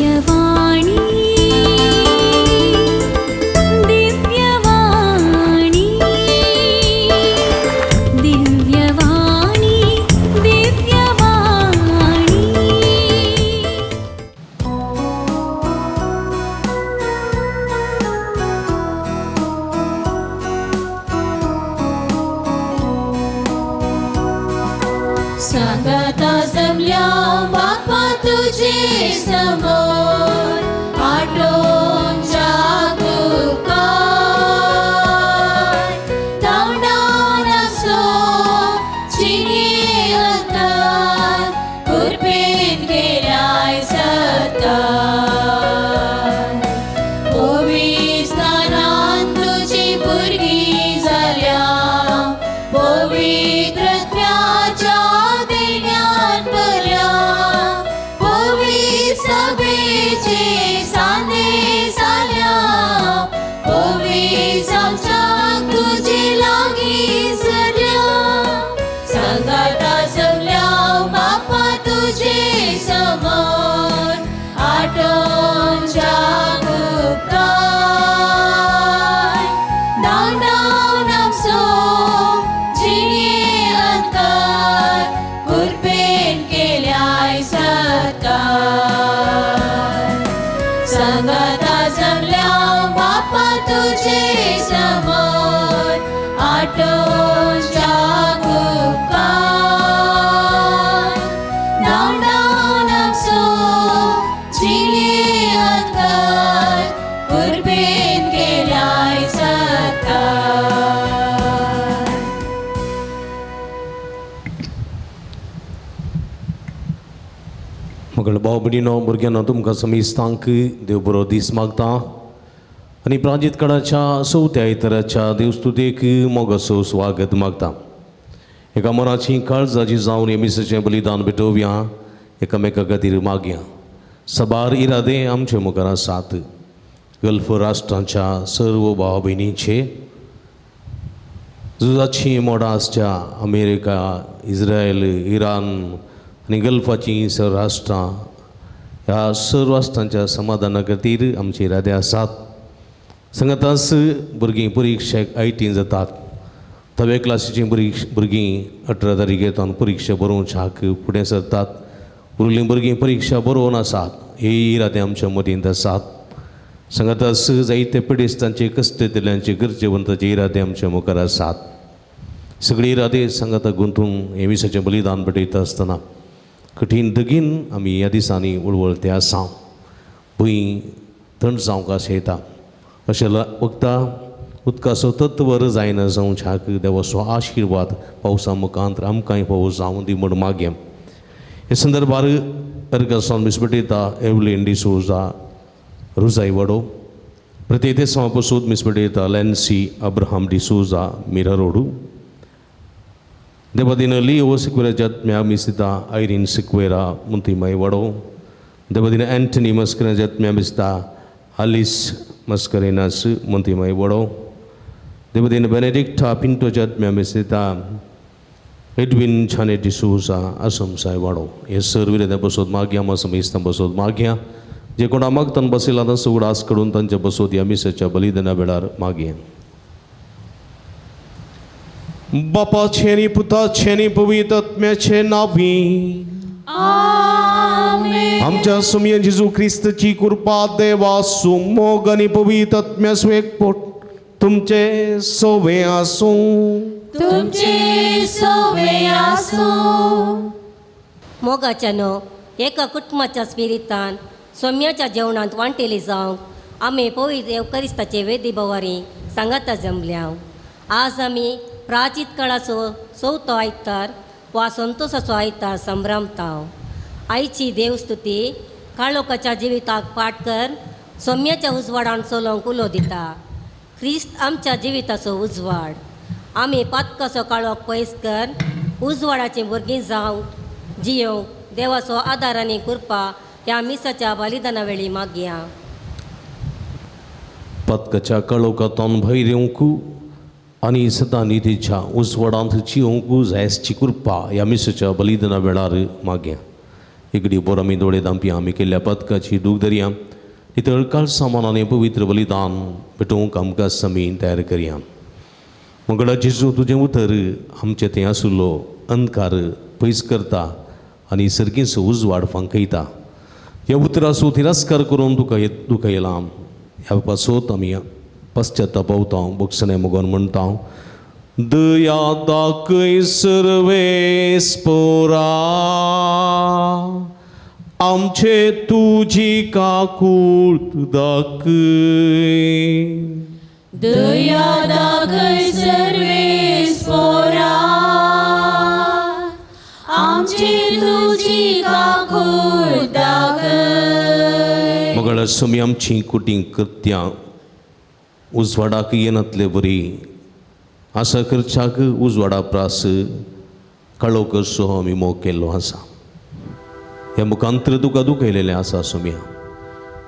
दिव्यवाणी दिव्यवाणी दिव्यवाणी दिव्यवाणी। सांगाता जमल्या बापा तुझे समोर आटोंच्या गुकार धांवडावन आमचो जिणे अंतर कृपेन केल्याय सत्कार पवित्रस्नानान तुजी भुरगीं जाल्या पवित्रत्वाच्या देण्यान भरल्या पवित्र सभेचे सांदे जाल्या पवित्र आमच्याक तुजे लागीं सरल्या सांगाता जमल्या बापा तुजे समोर आटोंच्या गुप्तार धांवडावन आमचो जिणे अंतर कृपेन केल्याय सत्कार सांगाता जमल्या बापा तुजे समोर आटोंच्या गुप्तार धांवडावन आमचो जिणे अंतर कृपेन केल्याय सत्कार। मगळ भाव भयणीनो भुरग्यांनो तुमकां समेस्तांक देव बरो दीस मागता आनी प्रांजीत काळाच्या चवथ्या आयताराच्या देवस्तुतेक मोगाचो स्वागत मागता। एका मनाची काळजाची जावन हे मिसाचें बलिदान भेटोवया, एकामेका खातीर मागया। सबार इरादे आमचे मुखार आसात। गल्फ राष्ट्रांच्या सर्व भाव भयणींचे झुजाची मोडां आसच्या अमेरिका, इस्रायल, इराण आनी गल्फाचीं सर्व राष्ट्रां ह्या सर्व राष्ट्रांच्या समाधाना खातीर आमचे इरादे आसात। सांगाताच भुरगीं परिक्षेक आयटीन जातात। धवे क्लासीचीं भुरगीं 18 तारखेर परिक्षा बरोवच्याक फुडें सरतात। उरिल्लीं भुरगीं परिक्षा बरोवन आसात। हे इरादे आमच्या मदींत आसात। सांगाताच जायते पिडेस्तांचे कश्टतल्यांचे गरजेवंताचे इरादे आमच्या मुखार आसात। सगळे इरादे सांगाता गुंतून हे मिसाचें बलिदान भेटयता आसतना कठीण दगीन आमी ह्या दिसांनी वळवळते आसा। भूंय थंड जावंक आशेता अशें वखदां उदकाचो तत्वर जायना जावच्याक देवाचो आशिर्वाद पावसा मुखांत आमकांय पावस जावं दी म्हूण मागया। हे संदर्भार अर्गासान मिस भेटयता एवलीन डिसोजा रुजाई वडो, प्रत्येक समापसूद मिस भेटयता लॅन्सी अब्राहम डिसोजा मिरा रोडू, देवादीन लिओ सिक्वेरा जत्म्या मिसिता आयरीन सिक्वेरा मुंतीमाई वडो, देवादीन एंटनी मस्करेना जत्म्या मिसिता आलिस मस्करेनास मुंतीमाई वडो, देवादीन बेनेडिक्टा पिंटो जत्म्या मिसिता एडविन छाने डिसोजा असमसाय वाडो। हे सर्व विरोधा बसोत मागया, मा बसोत मागया, जे कोणा मागतान बसयला तांचो उगडास काडून तांचे बसोत ह्या मिसाच्या बलिदाना वेळार मागया। बापाचें आनी पुताचें आनी पवित्र आत्म्याचें नांवी आमेन। आमच्या सुमयन जेजू क्रिस्ताची कृपा देवा सुमोग आनी पवित्र आत्म्याचो एकपोट तुमचे सोवे आसूं। तुमचे सोवे आसूं। मोगाच्यानो एका कुटुंबाच्या स्पिरितान सोम्याच्या जेवणांत वांटेली जावंक आमी पवित्र येवकरिस्ताचे वेदी भवारी सांगाता जमल्या। आज आमी प्राचीत काळाचो चवथो आयतार वा संतोषाचो आयतार संभ्रमता। आयची देवस्तुती काळोखाच्या जिविताक पाठ कर सोम्याच्या उजवाडान चलोवंक उलो दिता। क्रिस्त आमच्या जिविताचो उजवाड, आमी पातकाचो काळोख पयस कर उजवाडाचीं भुरगीं जावंक जियोवंक देवाचो आदार आनी कृपा ह्या मिसाच्या बलिदाना वेळी मागया। पातकाच्या काळोखांतल्यान भायर येवंक आनी सदां नितीच्या उजवाडांत जियोवंक जायसची कृपा ह्या मिसाच्या बलिदाना वेळार मागया। इकडी बोर आमी दोळे दामपी आमी केल्ल्या पदकाची दूख धरया नितळ काळसा मनान पवित्र बलिदान भेटोवंक आमकां समीन तयार करया. मंगळा जेजू तुजें उतर आमचें थंय आशिल्लो अंधकार पयस करता आनी सर्गीचो उजवाड फांकयता. ह्या उतराचो तिरस्कार करून तुका दुखयलां ह्या पासत आमी पश्चाताप पावता बक्षणें मुगोन म्हणटा दया दाखय सर्वेस्पोरा आमचे तुजी काकूट दाखय. दया दाखय सर्वेस्पोरा आमचे तुजी काकूट दाखय. मगळ स्वामी आमची कुटीं कृत्यां उजवाडाक येनातले बरी आसा करच्याक उजवाडा प्रास काळो करचो आमी मोग केल्लो आसा. ह्या मुखांतर तुका दुखयलेलें आसा सोम्या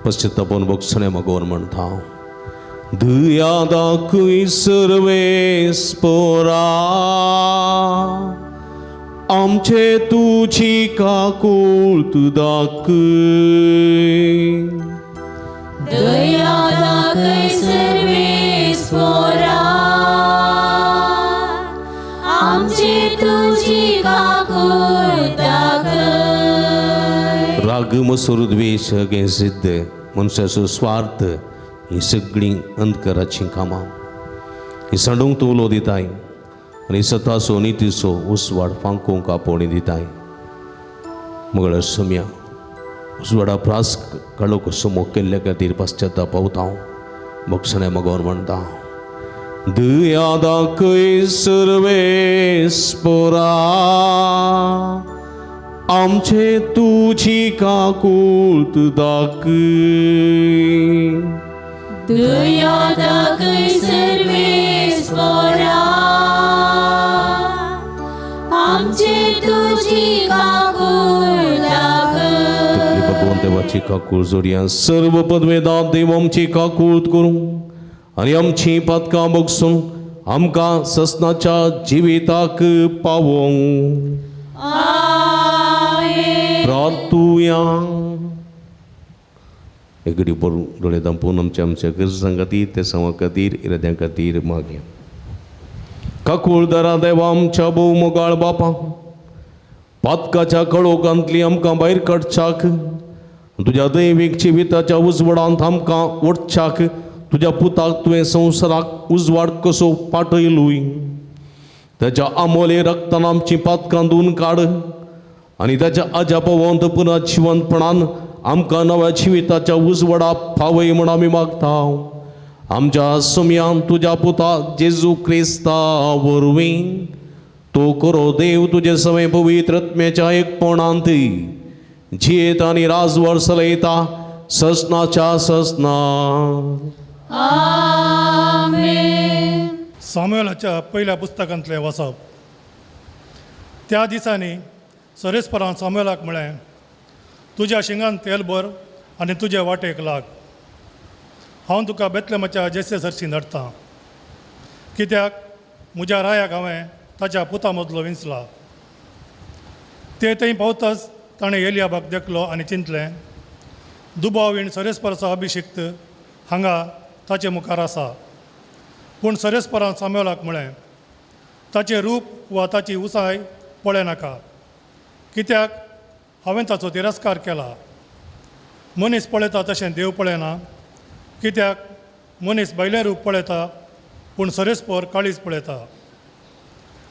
पश्चातापोन बक्षणें मगोर म्हणटा दया दाखय सर्वेस्पोरा आमचे तुजी काकूट दाखय. दया दाखय सर्वेस्पोरा आमचे तुजी काकूट दाखय. राग मसूर द्वेश सिद्ध मनशाचो स्वार्थ ही सगळीं अंधकाराचीं कामां ही सांडूंक तूं उलो दिताय आनी सताचो नितीचो उजवाड फांकूंक आपोवणी दिताय. मगळ सोम्या उजवाडा प्रास काळो कसो मोग केल्ल्या खातीर पश्चाताप पावता हांव बक्षणें मगोर म्हणटा दया दाखय सर्वेस्पोरा आमचे तुजी काकूट दाखय. दया दाखय सर्वेस्पोरा आमचे तुजी काकूट दाखय. भगवान देवाची काकूळ जोडया सर्व पदवेदा देव आमची काकूळ करूं आनी आमची पातकां बगसून आमकां ससनाच्या जिविताक पावोवं. आमेन. प्रार्थुया. एकडे बरो दोळे दांपून आमच्या आमच्या गरजां खातीर ते सवा खातीर इराद्यां खातीर मागया. काकूळदारा देवा आमच्या भोव मोगाळ बापा पातकाच्या कळोकांतली आमकां भायर काडच्याक तुज्या दैवीक जिविताच्या उजवाडांत आमकां ओडच्याक तुज्या पुताक तुवें संवसाराक उजवाड कसो पाटयलूय ताच्या आमोले रक्तान आमचीं पातकां धुवन काड आनी ताच्या आजापवंत पुनः जिवंतपणान आमकां नव्या जिविताच्या उजवाडा पावय म्हूण आमी मागता. आमच्या सुमयान तुज्या पुता जेजू क्रिस्ता वरवीं तो करो देव तुजे सवय पवित्र आत्म्याच्या एकपणांत जियेत आनी राजवर चलयता ससनाच्या ससना. आमेन. सामुएलाच्या पयल्या पुस्तकांतलें वाचप. त्या दिसांनी सरेस्परान सामुएलाक म्हळें, तुज्या शिंगान तेल भर आनी तुजे वाटेक लाग. हांव तुका बेतलेमाच्या जेसे सरशी धाडटा, कित्याक म्हज्या रायाक हांवें ताच्या पुता मदलो विंचला. ते थंय पावताच ताणें एलियाबाक देखलो आनी चिंतलें, दुबाव विण सरेस्पराचो अभिशिक्त हांगा ताचे मुखार आसा. पूण सरेस्परान सामुएलाक म्हळें, ताचें रूप वा ताची उंचाय पळय नाका, कित्याक हांवें ताचो तिरस्कार केला. मनीस पळयता तशें देव पळयना, कित्याक मनीस भायलें रूप पळयता पूण सरेस्पर काळीज पळयता.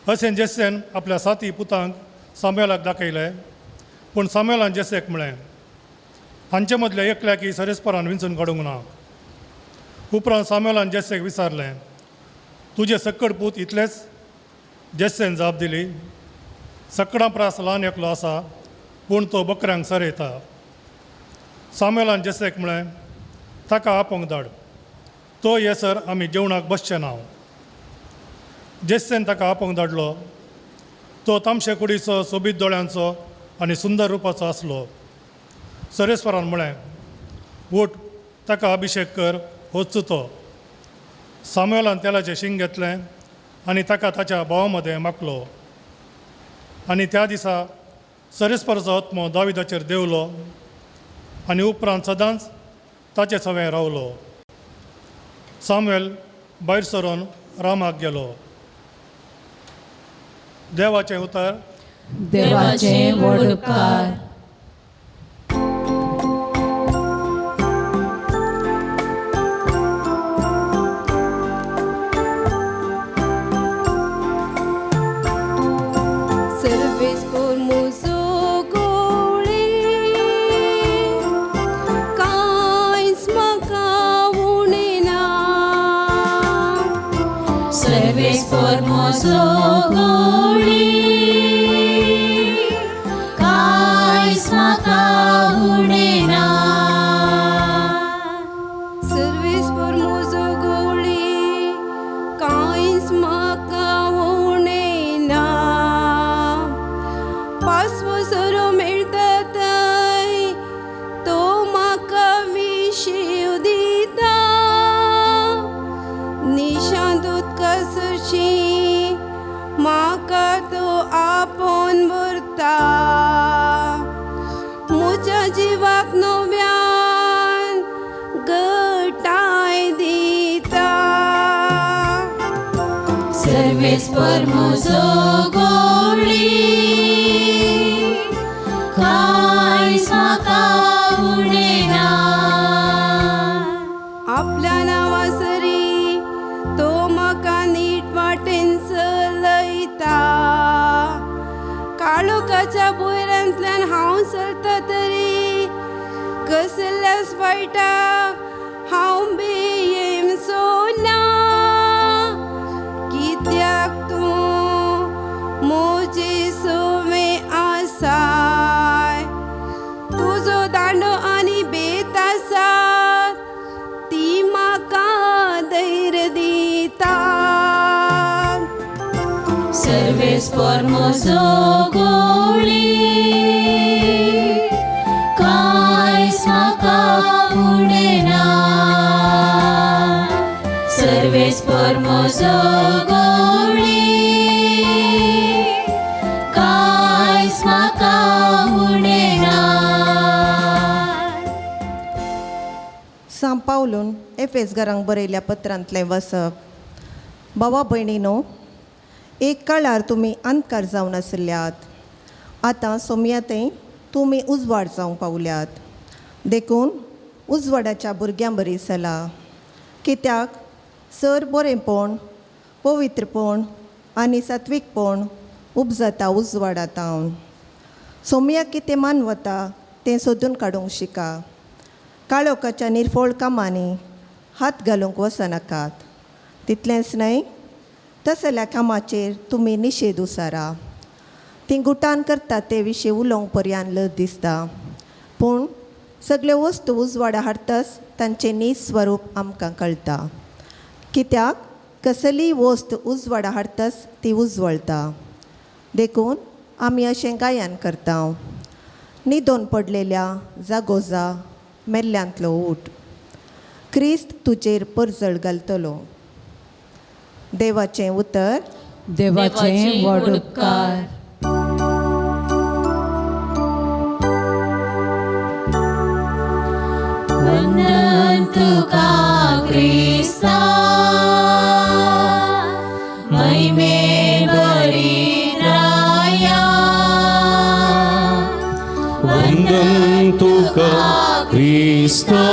अशें जेसेन आपल्या साती पुतांक सामुएलाक दाखयलें. पूण सामुएलान जेसेक म्हळें, हांचे मदल्या एकल्याकय सरेस्परान विंचून काडूंक ना. उपरांत सामुएलान जेसेक विचारलें, तुजे सक्कड पूत इतलेच? जेसेन जाप दिली, सक्कडां प्रास ल्हान एकलो आसा, पूण तो बकऱ्यांक सरयता. सामुएलान जेसेक म्हळें, ताका आपोवंक धाड, तो येसर आमी जेवणाक बसचे ना. जेसेन ताका आपोवंक धाडलो. तो तामशे कुडीचो, सोबीत दोळ्यांचो आनी सुंदर रुपाचो आसलो. सरेस्वरान म्हळें, उठ, ताका अभिशेक कर, होच तो. सामुएलान तेलाचें शींग घेतलें आनी ताका ताच्या भावा मदें मागलो. आनी त्या दिसा सरेस्पराचो आत्मो दाविदाचेर देंवलो आनी उपरांत सदांच ताचे सवें रावलो. सामुएल भायर सरून रामाक गेलो. देवाचें उतर. देवाचे व्हड उपकार. सर्वेस पोर म्हजो गोळी कांयच म्हाका उणें ना. सर्वेस पोर म्हजो गोळी कांयच म्हाका उणें ना. सर्वेस पोर म्हजो गोळी कांयच म्हाका उणें ना. पासवो सोरो मेळटा थंय तो म्हाका विशीव दिता. निशांत उदका सरशी म्हाका तो आपोवन व्हरता. म्हज्या जिवाक नव्यान गटाय दिता. सर्वेस पोर म्हजो गोळी कांयच म्हाका उणें ना. आपल्या नांवासरी तो म्हाका नीट वाटेन चलयता. काळोखाच्या भुंयरांतल्यान हांव चलता तरी कसल्याच वायटाक हांव बेयेमचो ना. कित्याक तूं म्हजे सवें आसाय. तुजो दांडो आनी बेत आसात ती म्हाका धैर्य दिता. सर्वेस पोर म्हजो गोळी कांयच म्हाका उणें ना. सर्वेस पोर म्हजो गोळी कांयच म्हाका उणें ना. सांत पावलून एफेसगरांक बरयल्ल्या पत्रांतलें वसप. भावा भयणीनो, एक काळार तुमी अंधकार जावन आशिल्ल्यात, आतां सोमयातय तुमी उजवाड जावंक पावल्यात. देखून उजवाडाच्या भुरग्यां बरी चला, कित्याक सर बरेंपण, पवित्रपण आनी सात्वीकपण उपजता उजवाडांत. सोमयाक कितें मानवता तें सोदून काडूंक शिका. काळोखाच्या निर्फळ कामांनी हात घालूंक वचनाकात. तितलेंच न्हय, तसल्या कामाचेर तुमी निशेद उसारा. ती गुटान करतात ते विशीं उलोवंक पर्यान लज दिसता, पूण सगल्यो वस्तू उजवाडा हाडटाच तांचें नीज स्वरूप आमकां कळटा. कित्याक कसलीय वस्त उजवाडा हाडटाच ती उजवळटा. देखून आमी अशें गायन करता. न्हिदोन पडलेल्या जागोजा मेल्ल्यांतलो ऊठ, क्रिस्त तुजेर परजळ घालतलो. देवाचें उतर. देवाचे व्हड उपकार. वंदन तुका क्रिस्ता महिमे बरी राया. वंदन तुका क्रिस्ता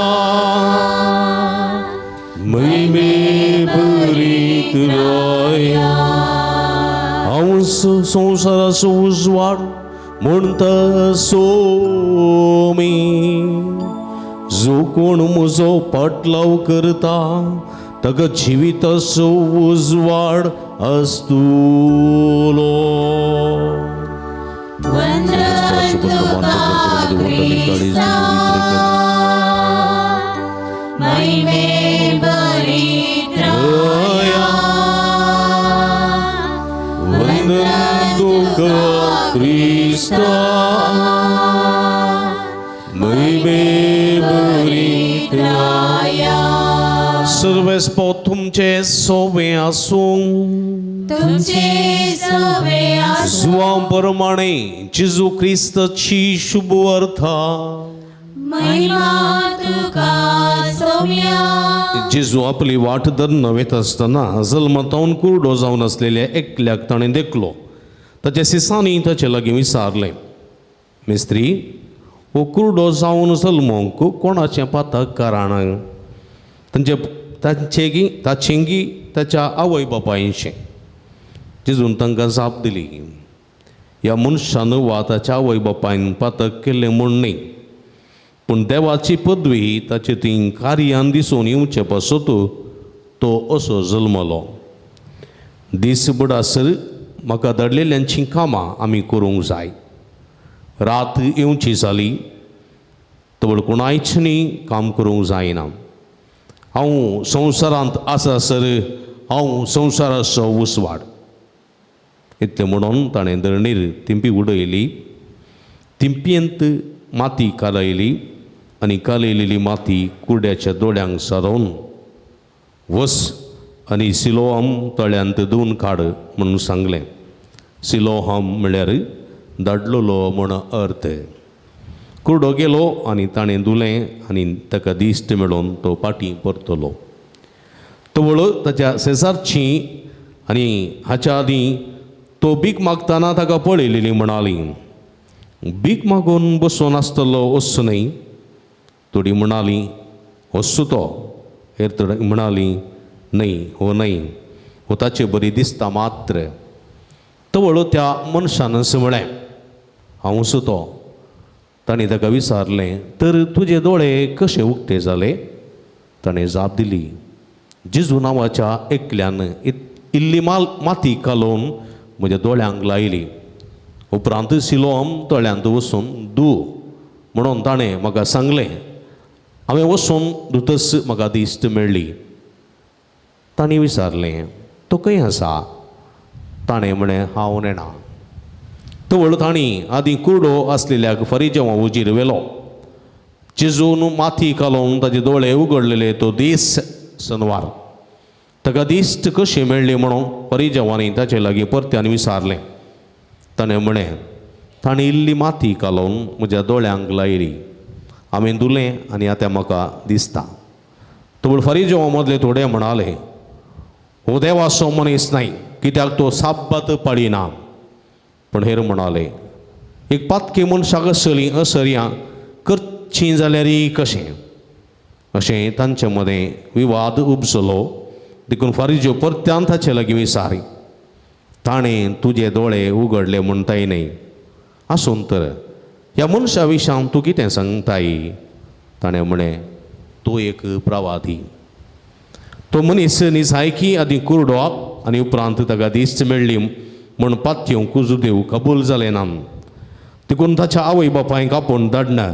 महिमे भरीत राया. हांव संवसाराचो उजवाड म्हणटा सोमी, जो कोण म्हजो पाटलाव करता ताका जिविताचो उजवाड आसतलो. वंदन तुका क्रिस्ता महिमे बरी राया. वंदन तुका क्रिस्ता महिमे भरीत राया. सर्वेस्पो तुमचे सोवे आसूं. तुमचे सवे आसूं. जुवां प्रमाणे जेजू क्रिस्ताची शुभ अर्था. महिमा तुका सोम्या. जेजू आपली वाट धरून वता आसतना जल्मतावन कुरडो जावन आसलेल्या एकल्याक ताणें देखलो. ताच्या सिसांनी ताचे लागीं विचारलें, मिस्त्री, हो कुरडो जावन जल्मोंक कोणाचें पातक कारण? तांचे तांचेगी ताचेंगी ताच्या आवय बापायचें. जेजून तांकां जाप दिली, ह्या मनशान वा ताच्या आवय बापायन पातक केल्लें म्हूण न्ही, पूण देवाची पदवी ताचे ती कार्यान दिसून येवचे पासत तो असो जल्मलो. दीस बुडासर म्हाका धाडलेल्यांचीं कामां आमी करूंक जाय. रात येवची जाली तवळ कोणायच न्ही काम करूंक जायना. हांव संवसारांत आसा सर हांव संवसाराचो उसवाड. इतलें म्हणून ताणें धरणीर तिंपी उडयली, तिंपयेंत माती कालयली आनी कालयलेली माती कुड्याच्या दोळ्यांक सारोवन वस आनी सिलोहम तळ्यांत धुवन काड म्हणून सांगलें. सिलोहम म्हळ्यार धाडलेलो म्हण अर्थ. कुरडो गेलो आनी ताणें धुलें आनी ताका दिश्ट मेळोवन तो पाटी परतलो. तवळ ताच्या शेजारची आनी हाच्या आदीं तो भीक मागतना ताका पळयलेली म्हणाली, भीक मागून बसून आसतलो असो न्हय? थोडी म्हणाली, असो तो. हेर थोडी म्हणाली, न्हय, हो न्हय, हो ताचे बरी दिसता मात्र. तवळ त्या मनशान अशें म्हळें, हांव असो तो. ताणें ताका विचारलें, तर तुजे दोळे कशे उक्ते जाले? ताणें जाप दिली, जेजू नांवाच्या एकल्यान इल्ली माती कालोवन म्हज्या दोळ्यांक लायली. उपरांत सिलोम तळ्यांत वचून धू म्हणून ताणें म्हाका सांगलें. हांवें वचून धुतच म्हाका दिश्ट मेळ्ळी. तांणी विचारलें, तो खंय आसा? ताणें म्हळें, हांव नेणा. तवळ तांणी आदीं कुरडो आसलेल्याक फरिजेवा उजीर व्हेलो. जेजून माती कालोवन ताजे दोळे उगडलेले तो दीस सनवार. ताका दिश्ट कशी मेळ्ळी म्हणून फरिजेवांनी ताचे लागीं परत्यान विचारलें. ताणें म्हळें, ताणें इल्ली माती कालोवन म्हज्या दोळ्यांक लायली, हांवें धुलें आनी आतां म्हाका दिसता. तवळ फरिजेवा मदले थोडे म्हणाले, हो देवाचो मनीस न्हय, कित्याक तो साब्बात पाळिना. पूण हेर म्हणाले, एक पातकी मनशाक असली असर्यां करचीं जाल्यार कशें? अशें तांचे मदें विवाद उपजलो. देखून फारिज्यो परत्यान ताचे लागीं विचारी, ताणें तुजे दोळे उगडले म्हणटाय न्हय? आसून तर ह्या मनशा विशान तूं कितें सांगताय? ताणें म्हळें, तो एक प्रवादी. तो मनीस निजायकी आदीं कुरडो आनी उपरांत ताका दिश्ट मेळ्ळी म्हूण पातयेवंक जुदेव कबूल जालें ना. देखून ताच्या आवय बापायक आपोवन धाडना,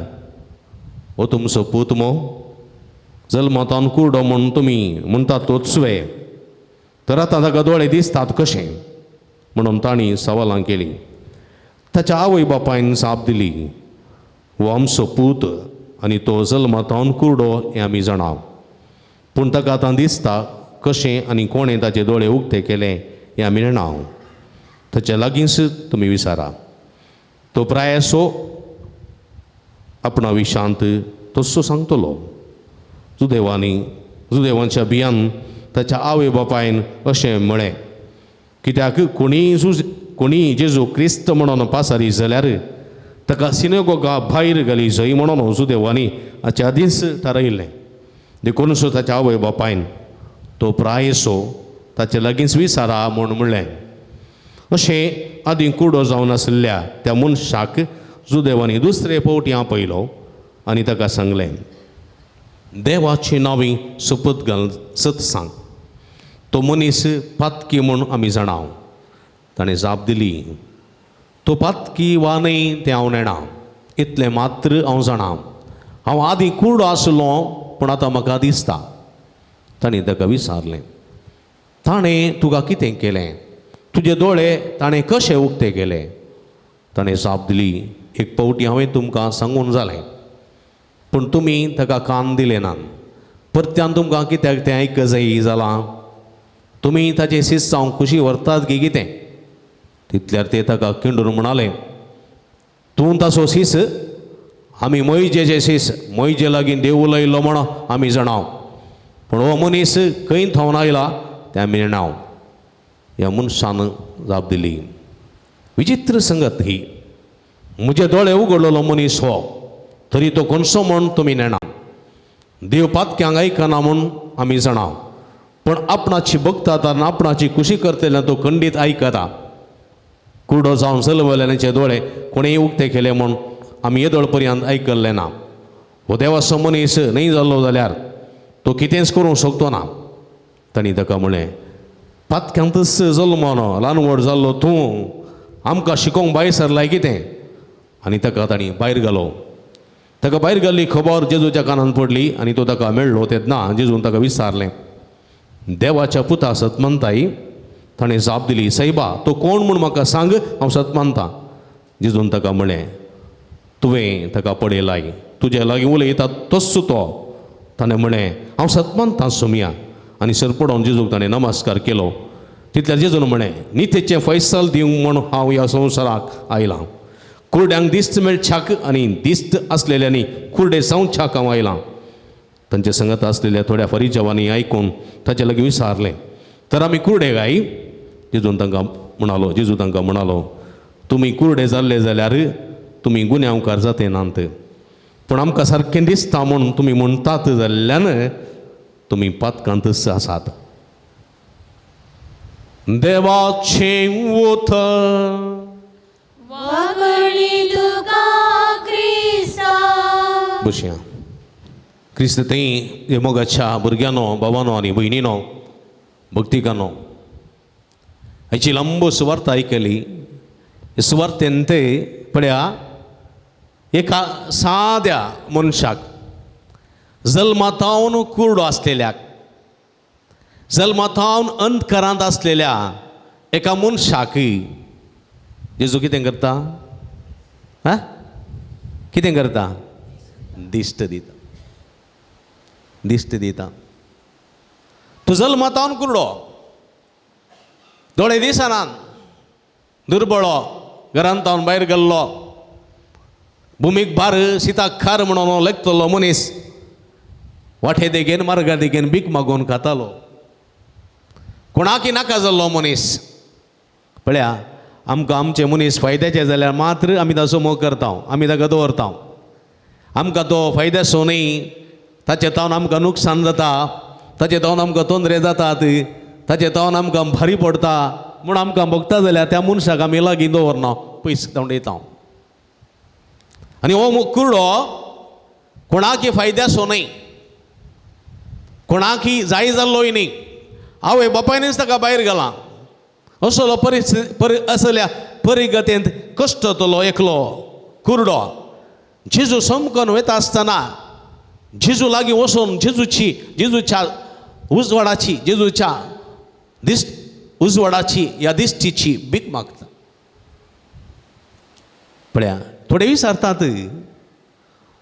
हो तुमचो पूत मो, जल्मतान कुरडो म्हूण तुमी म्हणटात तोच वे, तर आतां ताका दोळे दिसतात कशें? म्हणून तांणी सवालां केली. ताच्या आवय बापायन जाप दिली, हो आमचो पूत आनी तो जल्मतान कुरडो हें आमी जाणा, पूण ताका आतां दिसता कशें आनी कोणें ताचे दोळे उक्ते केले हें आमी जाणा. ताच्या लागींच तुमी विचारा. तो प्रायसो आपणा विशांत तस्सो सांगतलो. जुदेवांनी जुदेवांच्या भियान ताच्या आवय बापायन अशें म्हळें, कित्याक कोणीय जेजू क्रिस्त म्हणून पासारी जाल्यार ताका सिनेगोगा भायर घाली जय म्हणून जुदेवांनी हाचे आदींच थारायिल्लें. देखून सो ताच्या आवय बापायन तो प्रायसो ताचे लागींच विचारा म्हूण म्हणलें. अशें आदीं कुडो जावन आशिल्ल्या त्या मनशाक जुदेवांनी दुसरे फावटी आपयलो आनी ताका सांगलें, देवाची नांवी सोपत घाल सत सांग, तो मनीस पातकी म्हूण आमी जाणा. ताणें जाप दिली, तो पातकी वा न्हय तें हांव नेणा, इतलें मात्र हांव जाणा, हांव आदीं कुरडो आसलो पूण आतां म्हाका दिसता. ताणें ताका विचारलें, ताणें तुका कितें केलें? तुजे दोळे ताणें कशे उक्ते केले? ताणें जाप दिली, एक फावटी हांवें तुमकां सांगून जालें, पूण तुमी ताका कान दिले ना. परत्यान तुमकां कित्याक तें आयक जाय जालां? तुमी ताचे सीस जावंक खुशी व्हरतात की कितें? तितल्यार ते ताका किंडून म्हणाले, तूं ताचो सीस, आमी मोयजेचे सीस, मोयजे लागीं देव उलयलो म्हण आमी जाणाव, पूण हो मनीस खंय थोवन आयला तें आमी जाणाव. ह्या मनशान जाप दिली, विचित्र संगत ही, म्हजे दोळे उगडलेलो मनीस हो, तरी तो कोणसो म्हण तुमी नेणा. देव पातक्यांक आयकना म्हूण आमी जाणा, पूण आपणाची भक्ता आनी आपणाची खुशी करतल्या तो खंडीत आयकता. कुडो जावन चलवल्याचे दोळे कोणेय उक्ते केले म्हूण आमी येदोळ पर्यंत आयकल्लें ना. हो देवाचो मनीस न्हय जाल्लो जाल्यार तो कितेंच करूंक शकतो ना. तांणी ताका म्हळें, पातक्यांतच जल्मोन ल्हान व्हड जाल्लो तूं आमकां शिकोवंक भायर सरलाय कितें? आनी ताका तांणी भायर घालो. ताका भायर घाल्ली खबर जेजूच्या कानान पडली आनी तो ताका मेळ्ळो तेन्ना जेजून ताका विचारलें, देवाच्या पुता सत मानताय? ताणें जाप दिली, सायबा तो कोण म्हूण म्हाका सांग, हांव सत मानतां. जेजून ताका म्हळें, तुवें ताका पळयलाय, तुज्या लागीं उलयता तोच तो. ताणें म्हळें, हांव सत मानतां सोमया. आनी सरपडोवन जेजूक ताणें नमस्कार केलो. तितल्यार जेजून म्हळें, नितेचें फैसल दिवंक म्हूण हांव ह्या संवसाराक आयलां. कुरड्यांक दिस्त मेळच्याक आनी दिस्त आसलेल्यांनी कुरडे जावच्याक हांव आयलां. तांचे संगत आसलेल्या थोड्या फरिजवांनी आयकून ताचे लागीं विचारलें, तर आमी कुरडे काय? जेजून तांकां म्हणालो, जेजू तांकां म्हणालो, तुमी कुरडे जाल्ले जाल्यार तुमी गुन्यांवकार जाते नात, पूण आमकां सारकें दिसता म्हूण तुमी म्हणटात जाल्ल्यान तुमी पातकांतच आसात. देवाचें उतर. वाकणी तुका क्रिस्ता. बसया. क्रिस्त थंय मोगाच्या भुरग्यांनो, बाबानो आनी भयणीनो, भक्तिकानो, हाची लांब सुवार्थ आयकली. सुवार्थेन ते पळया एका साद्या मनशाक, जल्मातावन कुरडो आसलेल्याक, जल्मातावन अंधकारांत आसलेल्या एका मनशाक जेजू कितें करता? हा, कितें करता? दिश्ट दिता, दिश्ट दिता. तूं जल्मातावन कुरडो, दोळे दिसनात, दुर्बळो, घरांत तावन भायर गेल्लो, भुमीक भार शिताक खार म्हणून लेखतलो मनीस, वाटे देगेन मार्गा देगेन भीक मागून खातालो, कोणाकी नाका जाल्लो मनीस. पळया आमकां आमचे मनीस फायद्याचे जाल्यार मात्र आमी ताचो मोग करता, आमी ताका दवरता. आमकां तो फायद्याचो न्हय, ताचे तावन आमकां नुकसान जाता, ताचे तावन आमकां तोंदरे जातात, ताचे तावन आमकां भारी पडटा म्हूण आमकां भोगता जाल्यार त्या मनशाक आमी लागीं दवरना, पयस धांवडयता. आनी हो कुरडो कोणाकी फायद्याचो न्हय, कोणाकी जाय जाल्लोय न्हय, आवय बापायनच ताका भायर घाला. असलो परिस्थिती असल्या परिगतेंत कश्टतलो एकलो कुरडो जेजू समकन वयता आसतना जेजू लागीं वचून जेजूची, जेजूच्या उजवाडाची, जेजूच्या दिश्ट उजवाडाची ह्या दिश्टीची भीक मागता. पळया थोडे विचारतात,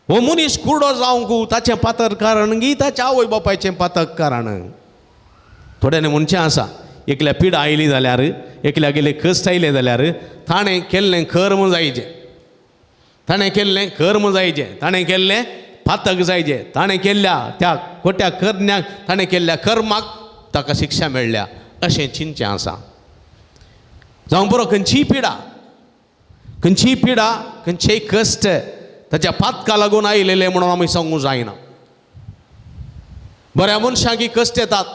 हो मनीस कुरडो जावंक ताचें पातक कारण गी ताच्या आवय बापायचें पातक कारण? थोड्यांनी म्हणचें आसा, एकल्या पिडा आयली जाल्यार, एकल्या गेले कश्ट आयले जाल्यार ताणें केल्लें कर्म जायचें, ताणें केल्लें कर्म जायचें, ताणें केल्लें पातक जायचें, ताणें केल्ल्या त्या खोट्या करण्याक, ताणें केल्ल्या कर्माक ताका शिक्षा मेळ्ळ्या अशें चिंतचें आसा. जावं बरो, खंयचीय पिडा, खंयचीय पिडा, खंयचेय कश्ट ताच्या पातका लागून आयलेले म्हणून आमी सांगूंक जायना. बऱ्या मनशांक कश्ट येतात.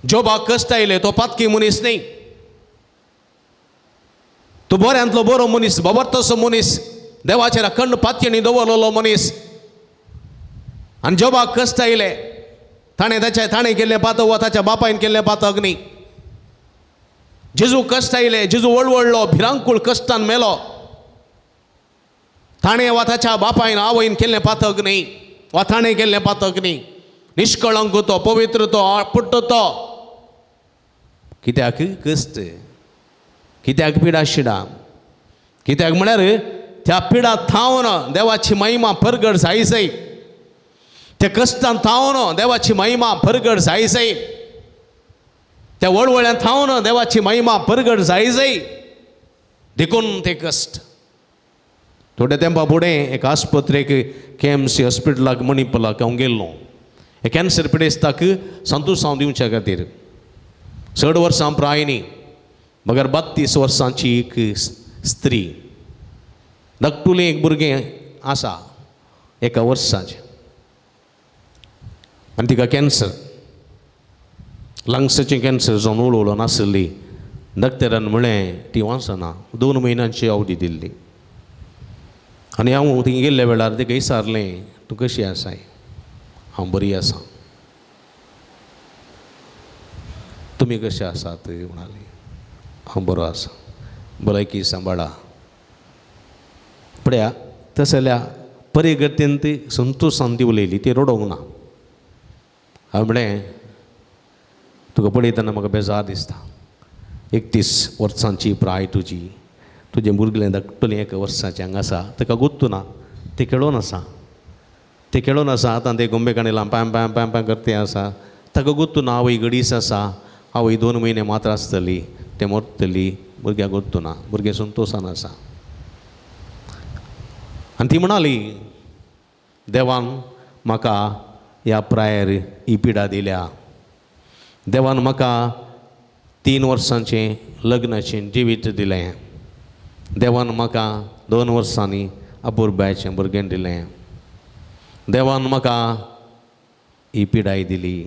जोबाक कश्ट आयले, तो पातकी मनीस न्हय, तो बऱ्यांतलो बरो मनीस, बाबरतसो मनीस, देवाचेर अखंड पातयेणी दवरलेलो मनीस. आनी जोबाक कश्ट आयले, ताणें ताच्या ताणें केल्लें पातक वा ताच्या बापायन केल्लें पातक न्ही. जेजू कश्ट आयले, जेजू वळवळलो, भिरांकूळ कश्टान मेलो, ताणें वा ताच्या बापायन आवयन केल्लें पातक न्ही वा ताणें केल्लें पातक न्ही. निष्कळंक तो, पवित्र तो, पुट्ट तो. कित्याक कश्ट, कित्याक पिडा शिडा? कित्याक म्हळ्यार त्या पिडा थावन देवाची महिमा परगट जाय जाय. त्या कश्टान थावन देवाची महिमा परगट जाय जाय, त्या वळवळ्यान थावन देवाची महिमा परगट जाय जाय, देखून ते कश्ट. थोड्या तेंपा फुडें एका आस्पत्रेक के एम सी हॉस्पिटलाक मणिपालाक हांव गेल्लो हे कॅन्सर पिडेस्ताक संतोश हांव दिवच्या खातीर. चड वर्सां प्राय न्ही, मगर 32 वर्सांची एक स्त्री, धाकटुलें एक भुरगें आसा एका वर्साचें, आनी तिका कॅन्सर, लंग्साचें कॅन्सर जावन उलोवलो नासली. डॉक्टरान म्हळें ती वाचना, 2 म्हयन्यांची अवधी दिल्ली. आनी हांव थंय गेल्ल्या वेळार तिका विचारलें, तूं कशी आसाय? हांव बरी आसा, तुमी कशे आसात? म्हणाली, हांव बरो आसा, भलायकी सांबाळा. पळया तसल्या परिगतीन ती संतोशान ती उलयली, ती रडोवंक ना. हांवें म्हळें, तुका पळयतना म्हाका बेजार दिसता, 31 वर्सांची प्राय तुजी, तुजें भुरगें धाकटुलें 1 वर्साचें हांगा आसा, ताका गोत्तू ना, तें खेळोन आसा, तें खेळोन आसा. आतां तें गोंबे काणयलां पां पां पां पां करतें आसा, ताका गोत्तू ना. आवय गडीस आसा, आवय 2 म्हयने मात्र आसतली, तें मरतली, भुरग्याक गोत्तू ना, भुरगें संतोशान आसा. आनी ती म्हणाली, देवान म्हाका ह्या प्रायर ही पिडा दिल्या, देवान म्हाका 3 वर्सांचें लग्नाचें जिवीत दिलें, देवान म्हाका 2 वर्सांनी अपुरबायेचें भुरगें दिलें, देवान म्हाका ही पिडाय दिली,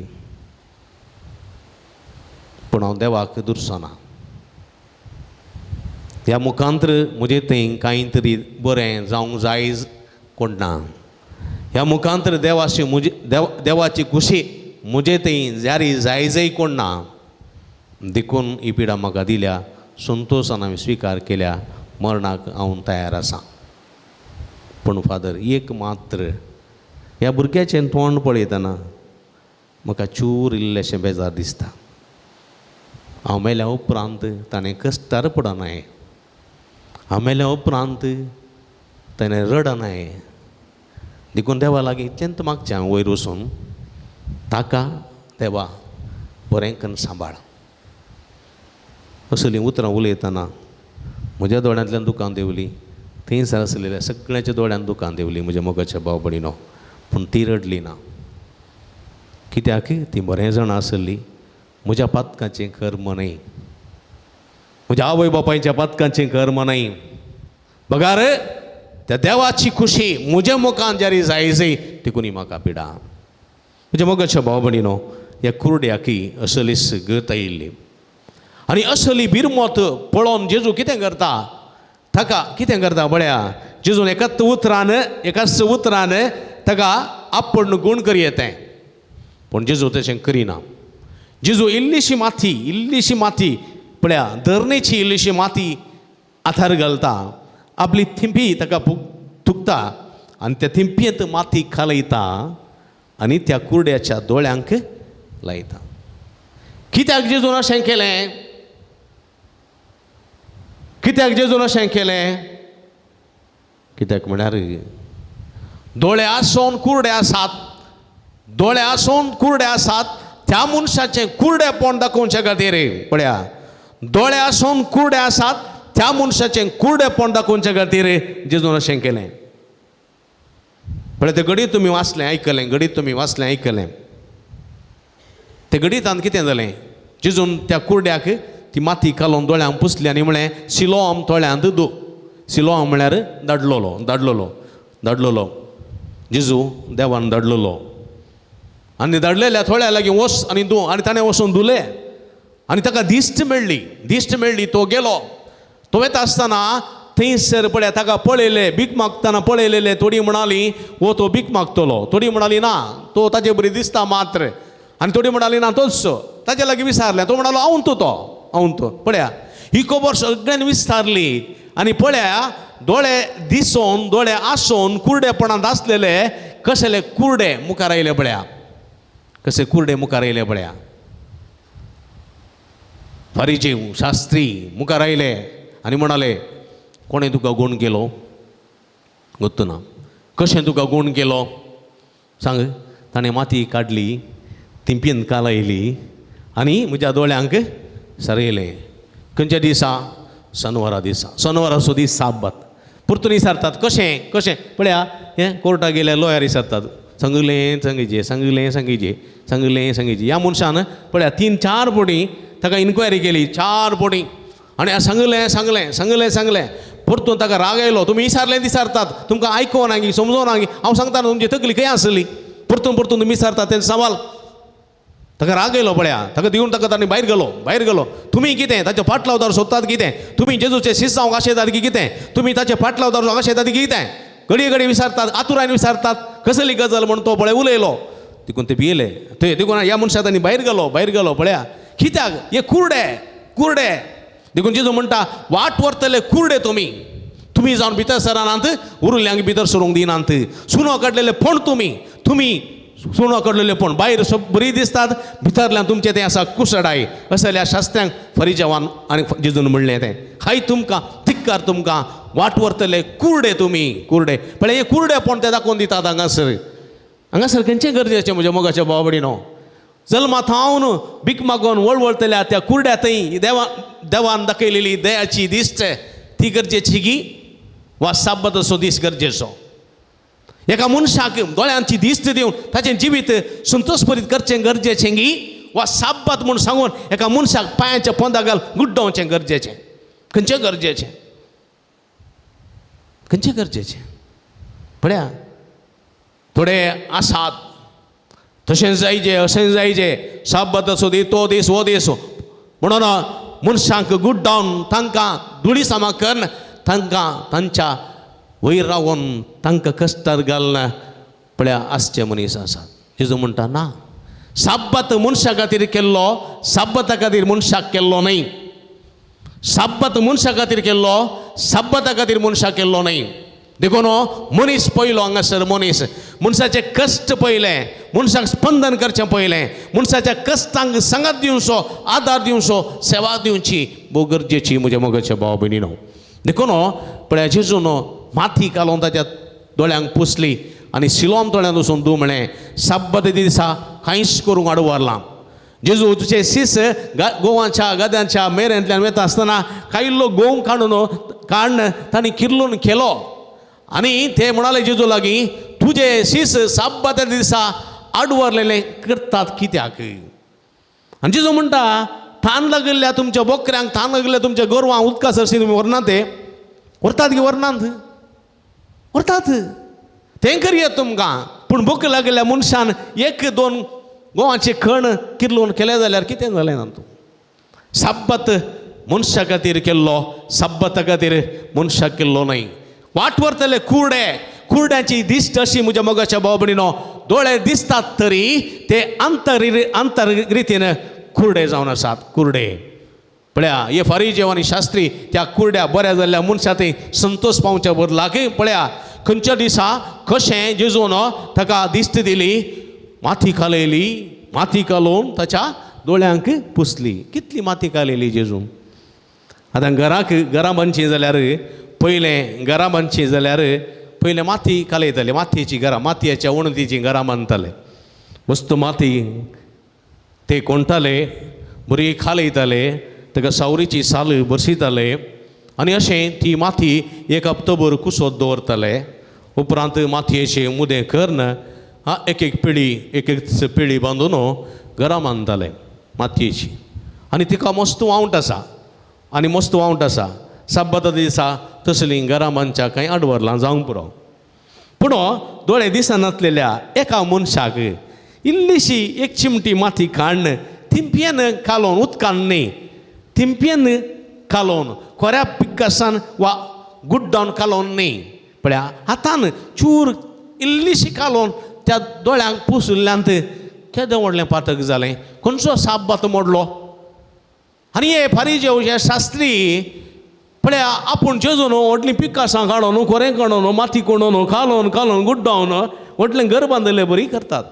पूण हांव देवाक दुरसना. ह्या मुखांत्र म्हजे थंय कांय तरी बरें जावंक जाय कोण ना, ह्या मुखांत्र देवाशी म्हजे देवाची खुशी म्हजे थंय जारी जाय जाय कोण ना, देखून ही पिडा म्हाका दिल्या, संतोशान हांवें स्विकार केल्या, मरणाक हांव तयार आसा. पूण फादर एक मात्र ह्या भुरग्याचें तोंड पळयतना म्हाका चूर इल्लेशें बेजार दिसता. हांव मेल्या उपरांत ताणें कश्टार पडनाय, हांव मेल्या उपरांत ताणें रडनाय, देखून देवा लागीं इतलेंच मागचें हांव वयर वचून ताका देवा बरें करून सांबाळ. असलीं उतरां उलयतना म्हज्या दोळ्यांतल्यान दुकान देंवली, थंयसर आसलेल्या सगळ्यांच्या दोळ्यांत दुकान देंवली म्हज्या मोगाच्या भाव भयणीनो. पूण ती रडली ना, कित्याक ती बरें जाणां आसली म्हज्या पातकाचें कर्म न्हय, म्हज्या आवय बापायच्या पातकाचें कर्म न्हय, बगार त्या देवाची खुशी म्हज्या मुखान जारी जाय जाय तिकून म्हाका पिडा. म्हज्या मोगाच्या भाव भयणीनो, ह्या कुरड्याकी असलीच गत आयिल्ली आनी असली बिरमत पळोवन जेजू कितें करता, ताका कितें करता पळया, जेजून एकाच उतरान, एकाच उतरान ताका आपूण गूण करी येतें, पूण जेजू तशें करिना. जेजू इल्लीशी माती, इल्लीशी माती पळया, धरणेची इल्लीशी माती आथार घालता, आपली थिंपी ताका थुकता आनी त्या थिंपयेंत माती खालयता आनी त्या कुरड्याच्या दोळ्यांक लायता. कित्याक जेजून अशें केलें? कित्याक जेजून अशें केलें? कित्याक म्हळ्यार दोळे आसून कुरडे आसात, दोळे आसून कुरडे आसात, त्या मनशाचें कुरडेपण दाखोवचे खातीर. पळया, दोळे आसून कुरडे आसात, त्या मनशाचें कुरडेपण दाखोवचे खातीर जेजून अशें केलें. पळय, तें घडीत तुमी वाचलें आयकलें, घडीत तुमी वाचलें आयकलें, तें घडीतान कितें जालें, जेजून त्या कुरड्याक ती माती कालोवन दोळ्यांक पुसली आनी म्हळें, सिलोआम तोळ्यांत दू. सिलोआम म्हळ्यार धाडलोलो, धाडलोलो, धाडलोलो, जेजू देवान धाडलोलो. आनी धाडलेल्या थोड्या लागीं वच आनी दू, आनी ताणें वचून धुलें आनी ताका दिश्ट मेळ्ळी, दिश्ट मेळ्ळी. तो गेलो, तो वता आसतना थंयसर पळया ताका पळयलें, भीक मागतना पळयलेलें. थोडी म्हणाली हो तो भीक मागतलो, थोडी म्हणाली ना तो ताचे बरी दिसता मात्र, आनी थोडी म्हणाली ना तोच. ताचे लागीं विचारलें, तो म्हणालो हांव तूं, तो हांव तूं. पळया ही खबर सगळ्यांनी विस्तारली आनी पळया दोळे दिसोन, दोळे आसोन कुरडेपणांत आसलेले कसले कुरडे मुखार आयले. पळया कसे कुरडे मुखार आयले. पळया फारीजीव शास्त्री मुखार आयले आनी म्हणाले, कोणें तुका गूण केलो? गोत्तू ना. कशें तुका गूण केलो सांग? ताणें माती काडली, तिंपयेन कालयली आनी म्हज्या दोळ्यांक सरयलें. खंयच्या दिसा? शनवारा दिसा. शनवाराचो दीस साब्बात. परतून विचारतात कशें कशें पळया हें कोर्टाक गेल्यार लॉयर विचारतात, सांगलें सांगीचे, सांगलें सांगीचे, सांगलें सांगीचे. ह्या मनशान पळया 3-4 फावटी ताका इन्क्वायरी केली, 4 फावटी, आनी सांगलें सांगलें सांगलें सांगलें. परतून ताका राग आयलो, तुमी विचारलें विचारतात, तुमकां आयकोना गी समजोना गी, हांव सांगता न्हू तुमची तकली खंय आसली, परतून परतून तुमी विचारतात तें सवाल. ताका राग आयलो पळया, ताका दिवन ताका ताणें भायर गेलो, भायर गेलो. तुमी कितें ताचे फाटलावदार सोदतात कितें? तुमी जेजूचे शीस जावंक आशेतात की कितें? तुमी ताचे फाटलावदार जावंक आशेतात की कितें? घडये घडये विचारतात, आतुरान विचारतात कसली गजाल म्हण तो पळय उलयलो. तिकून ते भियेले, थंय देखून ह्या मनशाक तांणी भायर गेलो, भायर गेलो पळया. कित्याक? हे कुर्डे, कुर्डे. देखून जेजू म्हणटा वाट व्हरतले कुर्डे तुमी, तुमी जावन भितर सरानात, उरुल्यांक भितर सरूंक दिनात. सुनो काडलेले फोण तुमी, तुमी सुनो काडलेले फोण भायर बरी दिसतात, भितरल्यान तुमचें तें आसा कुसडाय. असल्या शास्त्र्यांक फरिजवान आनी जेजून म्हणलें तें, हाय तुमकां धिक्कार, तुमकां वाट व्हरतले कुर्डे तुमी, कुर्डे. पळय हे कुर्डेपण ते दाखोवन दितात हांगासर. हांगासर खंयचें गरजेचें म्हज्या मोगाच्या भावा भयणीनो? जल्मा थावन भीक मागून वळवळतल्या त्या कुर्ड्या थंय देवान दाखयलेली दयाची दिश्ट ती गरजेची गी वा साब्बाताचो दीस गरजेचो? एका मनशाक दोळ्यांची दिश्ट दिवन ताचें जिवीत संतोषभरीत करचें गरजेचें गी वा साब्बात म्हूण सांगून एका मनशाक पांयाच्या पोंदा घाल गुड्डोवचें गरजेचें? खंयचें गरजेचें? खंयचें गरजेचें? पळया थोडे आसात तशें जायजे अशें जायजे, साब्बाताचो दीस तो दीस हो दीस म्हणून मनशांक गुड्डावन तांकां धुळी सामा करून तांकां तांच्या वयर रावन तांकां कश्टार घालना पळया आसचे मनीस आसात. जेजू म्हणटा ना, साब्बात मनशा खातीर केल्लो, साब्बाता खातीर मनशाक केल्लो न्हय. साब्बात मनशा खातीर केल्लो, साब्बाता खातीर मनशाक केल्लो न्हय. देखून मनीस पयलो हांगासर, मनीस मनशाचे कश्ट पयले, मनशाक स्पंदन करचें पयलें, मनशाच्या कश्टांक सांगात दिवचो, आदार दिवचो, सेवा दिवची भोव गरजेची म्हज्या मोगाच्या भाव भयणीनो. देखून पळया जेजून माती घालून ताच्या दोळ्यांक पुसली आनी सिलोम तळ्यांत वचून धू म्हळें. साब्बात दिसा कांयच करूंक आडवारलां. जेजू तुजे शीस गोवाच्या गद्यांच्या मेरेंतल्यान वता आसतना कायल्लो गोंव काडून काडून तांणी किर्लून केलो आनी ते म्हणाले जेजू लागीं, तुजे शीस साब्बाता दिसा आडवरलेले करतात कित्याक? आनी जेजू म्हणटा थान लागिल्ल्या तुमच्या बोकऱ्यांक, थान लागिल्ल्या तुमच्या गोरवांक उदका सरशी तुमी व्हरनात, ते व्हरतात की व्हरनात? व्हरतात, तें करया तुमकां. पूण भूक लागिल्ल्या मनशान 1-2 गोवाचे खण किर्लून केलें जाल्यार कितें जालें ना? तूं साब्बात मनशा खातीर केल्लो, साब्बाता खातीर मनशाक केल्लो न्हय. वाट व्हरतले कुर्डे, कुर्ड्यांची दिश्ट अशी म्हज्या मोगाच्या भाव भयणीनो, दोळे दिसतात तरी ते आंतर रितीन कुर्डे जावन आसात, कुर्डे. पळया हे फारीजेव आनी शास्त्री त्या कुर्ड्या बऱ्या जाल्ल्या मनशा थंय संतोष पावच्या बदलाक पळया खंयच्या दिसा कशें जेजून ताका दिश्ट दिली, माती कालयली, माती कालोवन ताच्या दोळ्यांक पुसली. कितली माती कालयली जेजून? आतां घराक घरां बांदचीं जाल्यार पयलें घरां बांदचीं जाल्यार पयलें माती कालयताले, मातयेचीं घरां, मातयेच्या वणटीचीं घरां बांदताले. वस्तू माती ते कोणटाले, बरी कालयताले, ताका सावरीची साल बसयताले आनी अशें ती माती एक हप्तोभर कुसत दवरताले. उपरांत मातयेचें मुदें करून एक एक पिळी एक एक पिळी बांदून घरां बांदताले मातयेची. आनी तिका मस्त वावंट आसा, आनी मस्त वावंट आसा. साब्बाता दिसा तसलीं घरां बांदच्या कांय आडवरलां जावंक पुरो. पूण दोळे दिसनासलेल्या एका मनशाक इल्लीशी एक चिमटी माती काडून थिंपयेन कालोवन, उदकान न्ही, थिंपयेन कालोवन, खोऱ्या पिक्कासान वा गुड्डावन कालोवन न्ही, पळया हातान चूर इल्लीशी कालोवन त्या दोळ्यांक पुसुल्ल्यान केदें व्हडलें पातक जालें, खंयचो साब्बात मोडलो. आनी हे फारीजेव हे शास्त्री पळया आपूण जेजून व्हडलीं पिकासां काडून, खोरें काडून, माती कोणून कालोवन कालोवन गुड्डावन व्हडलें घर बांदिल्ले बरी करतात.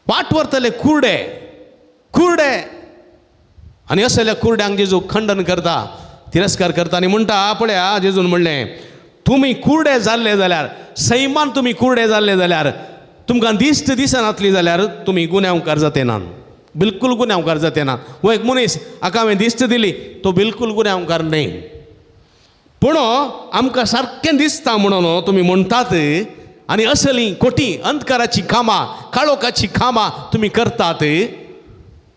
वाट व्हरतले कुर्डे, कुर्डे. आनी असल्या कुर्ड्यांक जेजू खंडन करता, तिरस्कार करता आनी म्हणटा पळया जेजून म्हणलें, तुमी कुर्डे जाल्ले जाल्यार, सैमान तुमी कुर्डे जाल्ले जाल्यार तुमकां दिश्ट दिसनातली जाल्यार तुमी गुन्यांवकार जाते ना, बिलकूल गुन्यांवकार जाते ना. हो एक मनीस हाका हांवें दिश्ट दिली तो बिलकूल गुन्यांवकार न्हय, पूण आमकां सारकें दिसता म्हणून तुमी म्हणटात आनी असली खोटी अंधकाराची कामां, काळोखाची कामां तुमी करतात,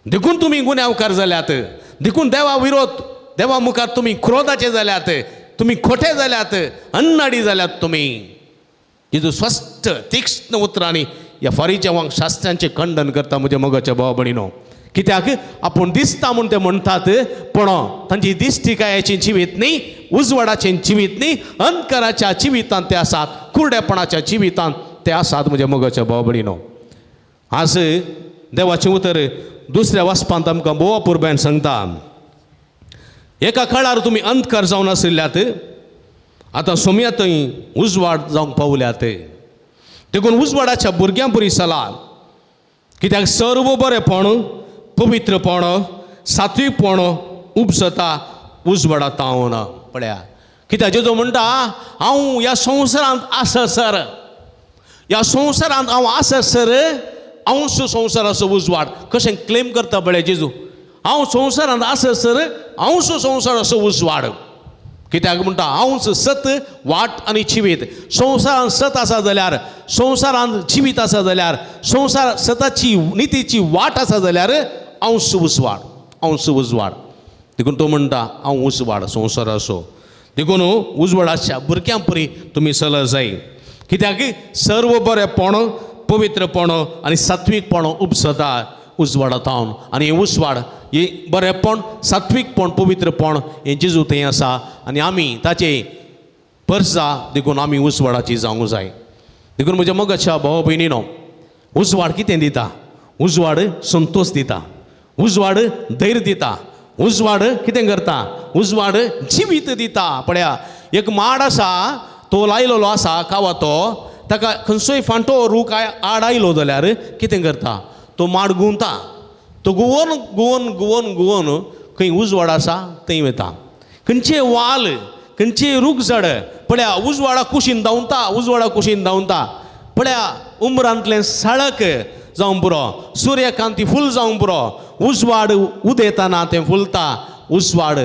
देखून तुमी गुन्यांवकार जाल्यात, देखून देवा विरोध, देवा मुखार तुमी क्रोधाचे जाल्यात, तुमी खोटे जाल्यात, अन्नाडी जाल्यात तुमी. जेजू स्वस्थ तीक्ष्ण उतरांनी ह्या फारीच्या शास्त्रांचें खंडन करता म्हज्या मोगाच्या भावा भयणीनो. कित्याक आपूण दिसता म्हूण ते म्हणटात, पूण तांची दिश्टिकायेचें जिवीत न्ही, उजवाडाचें जिवीत न्ही, अंधकाराच्या जिवितांत ते आसात, कुरडेपणाच्या जिवितांत ते आसात म्हज्या मोगाच्या भावा भयणीनो. आज देवाचें उतर दुसऱ्या वाचपांत आमकां भोव अपुरबायेन सांगता, एका काळार तुमी अंधकार जावन आशिल्ल्यात, आतां सोम्या थंय उजवाड जावंक पावल्यात, देखून उजवाडाच्या भुरग्यां परी चला. कित्याक सर्व बरेपण, पवित्रपण, सात्वीकपण उपजता उजवाडा तावन. पळया कित्याक जेजू म्हणटा हांव ह्या संवसारांत आससर, ह्या संवसारांत हांव आससर हांव संवसाराचो उजवाड. कशें क्लेम करता पळय जेजू, हांव संवसारांत आससर हांव संवसाराचो उजवाड. कित्याक म्हणटा हांवच सत, वाट आनी जिवीत. संवसारांत सत आसा जाल्यार, संवसारांत जिवीत आसा जाल्यार, संवसार सताची नितीची वाट आसा जाल्यार हांवच उजवाड, हांवच उजवाड. देखून तो म्हणटा हांव उजवाड संवसाराचो. देखून उजवाडाच्या भुरग्यां परी तुमी चलत जाय. कित्याक सर्व बरेपण, पवित्रपण आनी सात्वीकपण उपजता उजवाडा तावन. आनी हें उजवाड, हें बरेपण, सात्वीकपण, पवित्रपण हें जेजू थंय आसा आनी आमी ताचे परसा, देखून आमी उजवाडाची जावंक जाय. देखून म्हज्या मोगाच्या भाव भयणीनो, उजवाड कितें दिता? उजवाड संतोश दिता, उजवाड धैर्य दिता, उजवाड कितें करता? उजवाड जिवीत दिता. पळया एक माड आसा, तो लायलेलो आसा कावातो, ताका खंयचोय फांटो रूख आड आयलो जाल्यार कितें करता? तो माड गुंवता, तो गुवोन गुवोन गुवोन गुवोन खंय उजवाड आसा थंय वता. खंयचे वाल, खंयचे रूख झाड पळया उजवाडा कुशीन धांवता, उजवाडा कुशीन धांवता. पळया उमरांतलें साळक जावं पुरो, सुर्यकांती फूल जावं पुरो, उजवाड उदेतना तें फुलता, उजवाड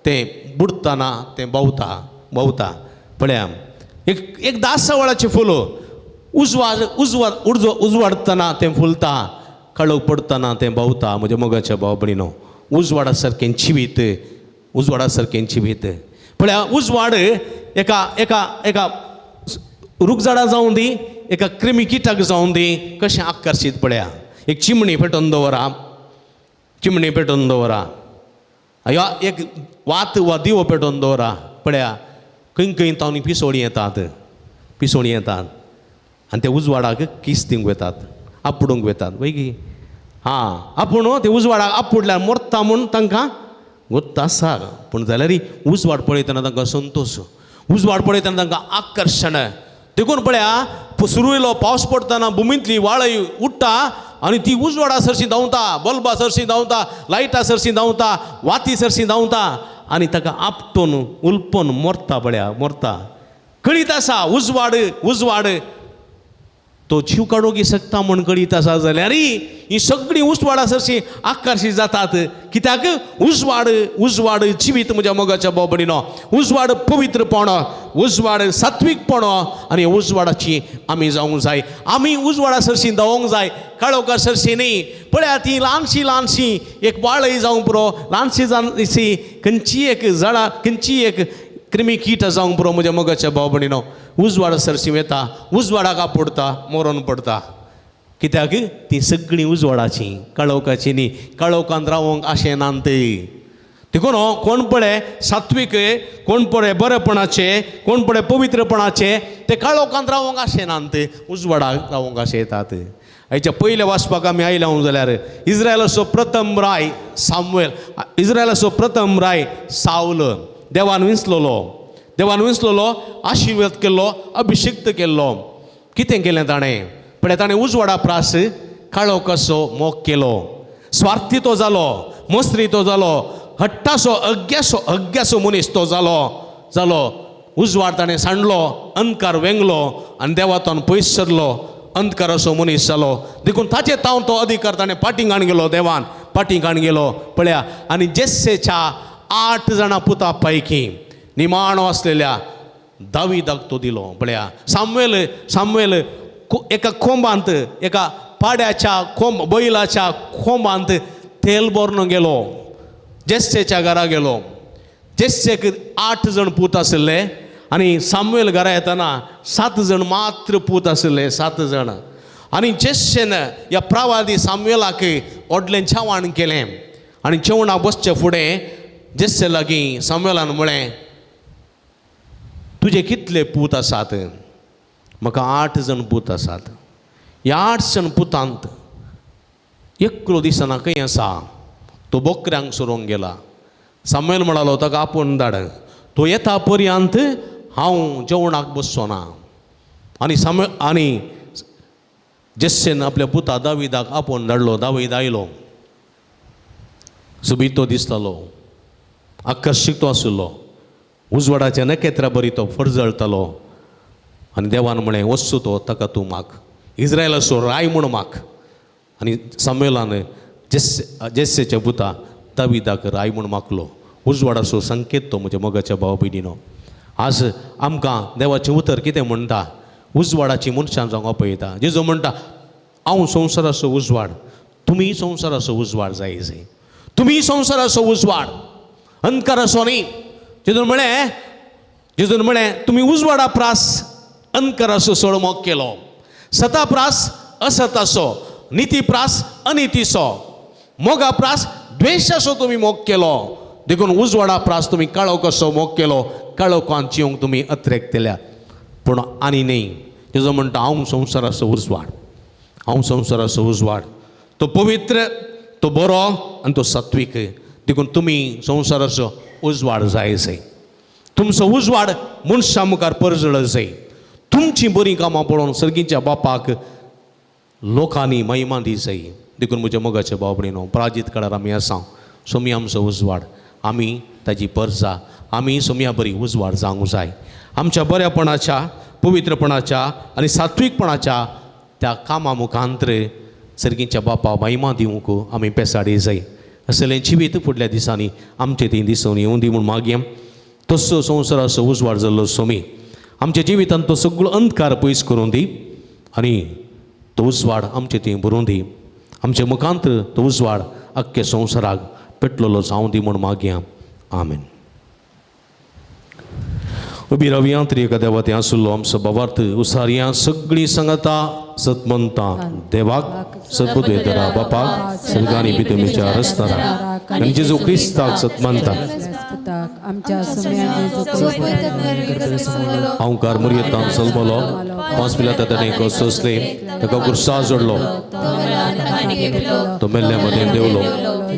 तें बुडटना तें भोंवता भोंवता. पळया एक एक दासवळाचें फूल उजवाड उजवाड उजवाडतना तें फुलता, काळोख पडटना तें भोंवता. म्हज्या मोगाच्या भाव भयणीनो, उजवाडा सारकें जिवीत, उजवाडा सारकें जिवीत. पळया उजवाड एका एका एका रूख झाडां जावं दी, एका क्रिमी किटाक जावं दी, कशें आकर्शीत. पळया एक चिमणी पेटोवन दवरा, चिमणी पेटोवन दवरा, ह्या एक वात वा दिवो पेटोवन दवरा. पळया खंय खंय तावन पिसोळीं येतात, पिसोळीं येतात आनी ते उजवाडाक किस दिवंक वतात, आपुडूंक वतात. वय हां, आपूण ते उजवाडाक आपुडल्यार मरता म्हूण तांकां गोत्त आसा, पूण जाल्यार उजवाड पळयतना तांकां संतोश, उजवाड पळयतना तांकां आकर्शण. देखून पळया सुरवेलो पावस पडटना भुमींतली वाळय उडटा आनी ती उजवाडा सरशी धांवता, बल्बा सरशी धांवता, लायटा सरशी धांवता, वाती सरशी धांवता आनी ताका आपटून उलपून मरता. पळया मरता, कळीत आसा उजवाड उजवाड तो जीव काडूंक शकता म्हूण कळीत आसा जाल्यार ही सगळीं उजवाडा सरशी आकर्शीत जातात. कित्याक उजवाड उजवाड जिवीत म्हज्या मोगाच्या भाव भयणीनो, उजवाड पवित्रपण, उजवाड सात्वीकपण आनी उजवाडाची आमी जावंक जाय. आमी उजवाडा सरशी धांवंक जाय, काळोखा सरशी न्ही. पळया ती ल्हानशी ल्हानशी एक वाळय जावंक पुरो, ल्हानशी ल्हानशी खंयची एक झाडां, खंयची एक क्रिमी कीट जावंक पुरो. म्हज्या मोगाच्या भाव भयणीनो, उजवाडा सरशी वता, उजवाडाक आपुडता, मरोन पडता. कित्याक ती सगळीं उजवाडाची, काळोखाची न्ही. काळोखांत रावंक आशें ना ती. देखून कोण पळय सात्वीक, कोण पळय बरेपणाचे, कोण पळय पवित्रपणाचे, ते काळोखांत रावंक आशें ना, ते उजवाडाक रावंक आशें येतात. हाच्या पयल्या वाचपाक आमी आयल्या जाल्यार इस्रायलाचो प्रथम राय सामुएल, इस्रायलाचो प्रथम राय सावल, देवान विंचलोलो, देवान विंचलोलो, आशिर्वाद केल्लो, अभिषिक्त केल्लो. कितें केलें ताणें? पळय ताणें उजवाडा प्रास काळोखाचो मोग केलो, स्वार्थी तो जालो, मस्त्री तो जालो, हट्टासो अग्यासो अग्यासो मनीस तो जालो जालो. उजवाड ताणें सांडलो, अंधकार वेंगलो आनी देवातून पयस सरलो. अंधकाराचो मनीस जालो. देखून ताचे तावन तो अधिकार ताणें पाटीं काण गेलो, देवान पाटीं काण गेलो पळया. आनी जेस्सेच्या 8 जाणां पुता पैकी निमाणो आसलेल्या दावीदाक तो दिलो पळया. सामुएल सामुएल एका कोंबांत, एका पाड्याच्या कोंब, बैलाच्या कोंबांत तेल भरून गेलो, जेस्सेच्या घरा गेलो. जेस्सेक 8 जाण पूत आशिल्ले आनी सामुएल घरा येतना 7 जाण मात्र पूत आशिल्ले, 7 जाण. आनी जेस्सेन ह्या प्रवादी सामुएलाक व्हडलें जेवण केलें आनी जेवणाक बसचे फुडें जेस्से लागीं सामुएलान म्हळें, तुजे कितले पूत आसात? म्हाका 8 जाण पूत आसात. ह्या 8 जाण पुतांत एकलो दिसना, खंय आसा? तो बोकऱ्यांक सोरोंक गेला. सामुएल म्हणालो, ताका आपोवन धाड, तो येता पर्यंत हांव जेवणाक बसचो ना. आनी सामुएल आनी जेस्सेन आपल्या पुता दावीदाक आपोवन धाडलो. दावीद आयलो, सोबीत तो दिसतालो, आकर्शीक तो आशिल्लो, उजवाडाच्या नखेत्रा बरी तो फरजळटालो. आनी देवान म्हळें, वचूं तो, ताका तूं माग, इस्रायलाचो राय म्हूण माग. आनी सामुएलान जेस्सेच्या पुता दावीदाक राय म्हूण मागलो. उजवाडाचो संकेत तो म्हज्या मोगाच्या भाव भयणीनो. आज आमकां देवाचें उतर कितें म्हणटा? उजवाडाची मनशां जावंक आपयता. जेजू म्हणटा, हांव संवसाराचो उजवाड, तुमी संवसाराचो उजवाड जाय जाय, तुमी संवसाराचो उजवाड, अंधकाराचो न्ही. जेजून म्हळें, जेजून म्हळें, तुमी उजवाडा प्रास अंधकाराचो सळमोग केलो, सता प्रास असताचो, निती प्रास अनितीचो, मोगा प्रास द्वेशाचो तुमी मोग केलो. देखून उजवाडा प्रास तुमी काळो कसो मोग केलो, काळोखान जिवंक तुमी अत्रेकतल्या. पूण आनी न्ही, जेजू म्हणटा, हांव संवसाराचो उजवाड, हांव संवसाराचो उजवाड, तो पवित्र, तो बरो आनी तो सात्वीक. देखून तुमी संवसाराचो उजवाड जाय जाय, तुमचो उजवाड मनशां मुखार परजळ जाय. तुमचीं बरीं कामां पळोवन सर्गीच्या बापाक लोकांनी महिमा दी जाय. देखून म्हज्या मोगाच्या भाव भयणीनो, पराजीत काळार आमी आसा, सोमी आमचो उजवाड, आमी ताजी परजा, आमी सोमया बरी उजवाड जावंक जाय. आमच्या बऱ्यापणाच्या, पवित्रपणाच्या आनी सात्वीकपणाच्या त्या कामा मुखांतर सर्गीच्या बापा महिमा दिवंक आमी पेसाडी जाय. असलें जिवीत फुडल्या दिसांनी आमचें ती दिसून येवं दी म्हूण मागया. तसो संवसाराचो उजवाड जाल्लो सोमी आमच्या जिवितांत तो सगळो अंधकार पयस करून दी आनी तो उजवाड आमचे थंय भरून दी. आमच्या मुखांत तो उजवाड अख्ख्या संवसाराक पेटलेलो जावं दी म्हूण मागया. आमेन. उबी रावया. त्रिएका देवा थंय आसलो आमचो बाबार्थ उसारया सगळीं सांगता सतमंता देवाक सद्बुद्देतरा बापाक सर्गांनी बितमीच्या रस्तारा आनी जेजू क्रिस्ताक सतमंता हांवकार मुरयेतान सलमलो 5 पिलाता ताणें सोंसले, ताका कुर्सा जोडलो, तो मेल्ल्या मदें देवलो,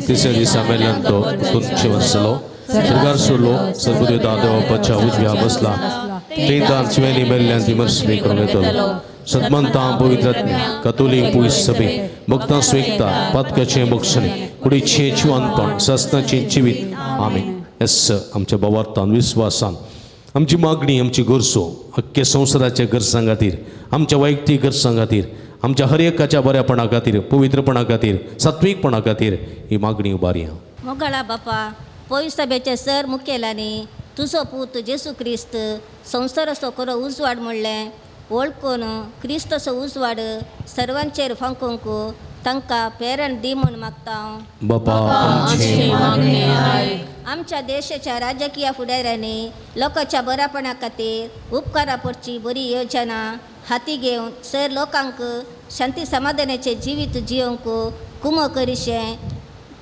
तिसऱ्या दिसा मेल्ल्यान तो तुमचे वसलो, सरकार सोडलो, सर्वदेवता देवाच्या उजव्या बसला, थंयतान शिवेनी मेल्ल्यान ती मर्समी करून येतलो. सतमंता पवित्र कतोलीक पुयस सभे भक्तां स्वेगता पातकाचें बक्षणे कुडीचें जिवनपण सस्नाचें जिवीत. आमेन. एस आमच्या भावार्थान विस्वासान आमची मागणी, आमची गरजो अख्ख्या संवसाराच्या गरजां खातीर, आमच्या वैयक्तीक गरजां खातीर, आमच्या हर एकाच्या बऱ्यापणा खातीर, पवित्रपणा खातीर, सात्वीकपणा खातीर ही मागणी उबारया. मोगाळा बापा, पवित्र सभेचे सर मुखेलांनी तुजो पूत जेसू क्रिस्त संवसाराचो खरो उजवाड म्हणलें वळखून क्रिस्ताचो उजवाड सर्वांचेर फांकूंक तांकां प्रेरण दी म्हूण मागता. बापा आमचें मागणें आयक. आमच्या देशाच्या राजकीय फुडाऱ्यांनी लोकांच्या बऱ्यापणा खातीर उपकारा पडची बरी योजना हाती घेवन सर लोकांक शांती समाधानाचें जिवीत जियोवंक कुमो करिशें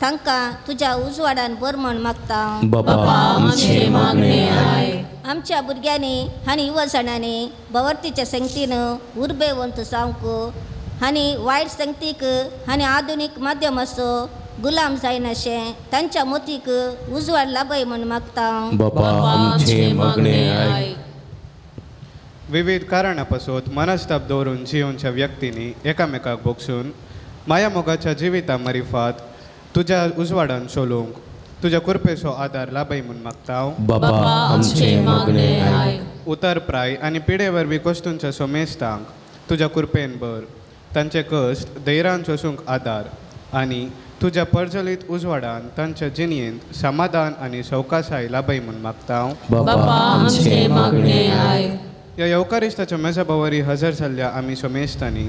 तांकां तुज्या उजवाडान बर म्हूण मागता. बापा आमचें मागणें आयक. आमच्या भुरग्यांनी आनी युवजणांनी भवर्तीच्या संगतीन उर्बेवंत जावंक आनी वायट संगतीक आनी आधुनीक माध्यमाचो गुलाम जायनाशें तांच्या मोतीक उजवाड लाभय म्हूण मागता. बापा आमचें मागणें आयक. विविध कारणां पासत मनस्ताप दवरून जियोवच्या व्यक्तींनी एकामेकाक बोगसून माया मोगाच्या जिविता मारिफात तुज्या उजवाडान चलोवंक तुज्या कृपेचो आदार लाभय म्हूण मागता. बापा आमचें मागणें आयक. उतर प्राय आनी पिडे वरवीं कोश्टूंच्या सोमेस्तांक तुज्या कृपेन भर, तांचे कश्ट धैर्यान सोसूंक आदार आनी तुज्या परजलीत उजवाडान तांच्या जिणयेंत समाधान आनी सवकासाय लाभय म्हूण मागता. बापा आमचें मागणें आयक. ह्या येवकारिस्ताच्या मेजा भोंवरी हजर जाल्ल्या आमी सोमेस्तांनी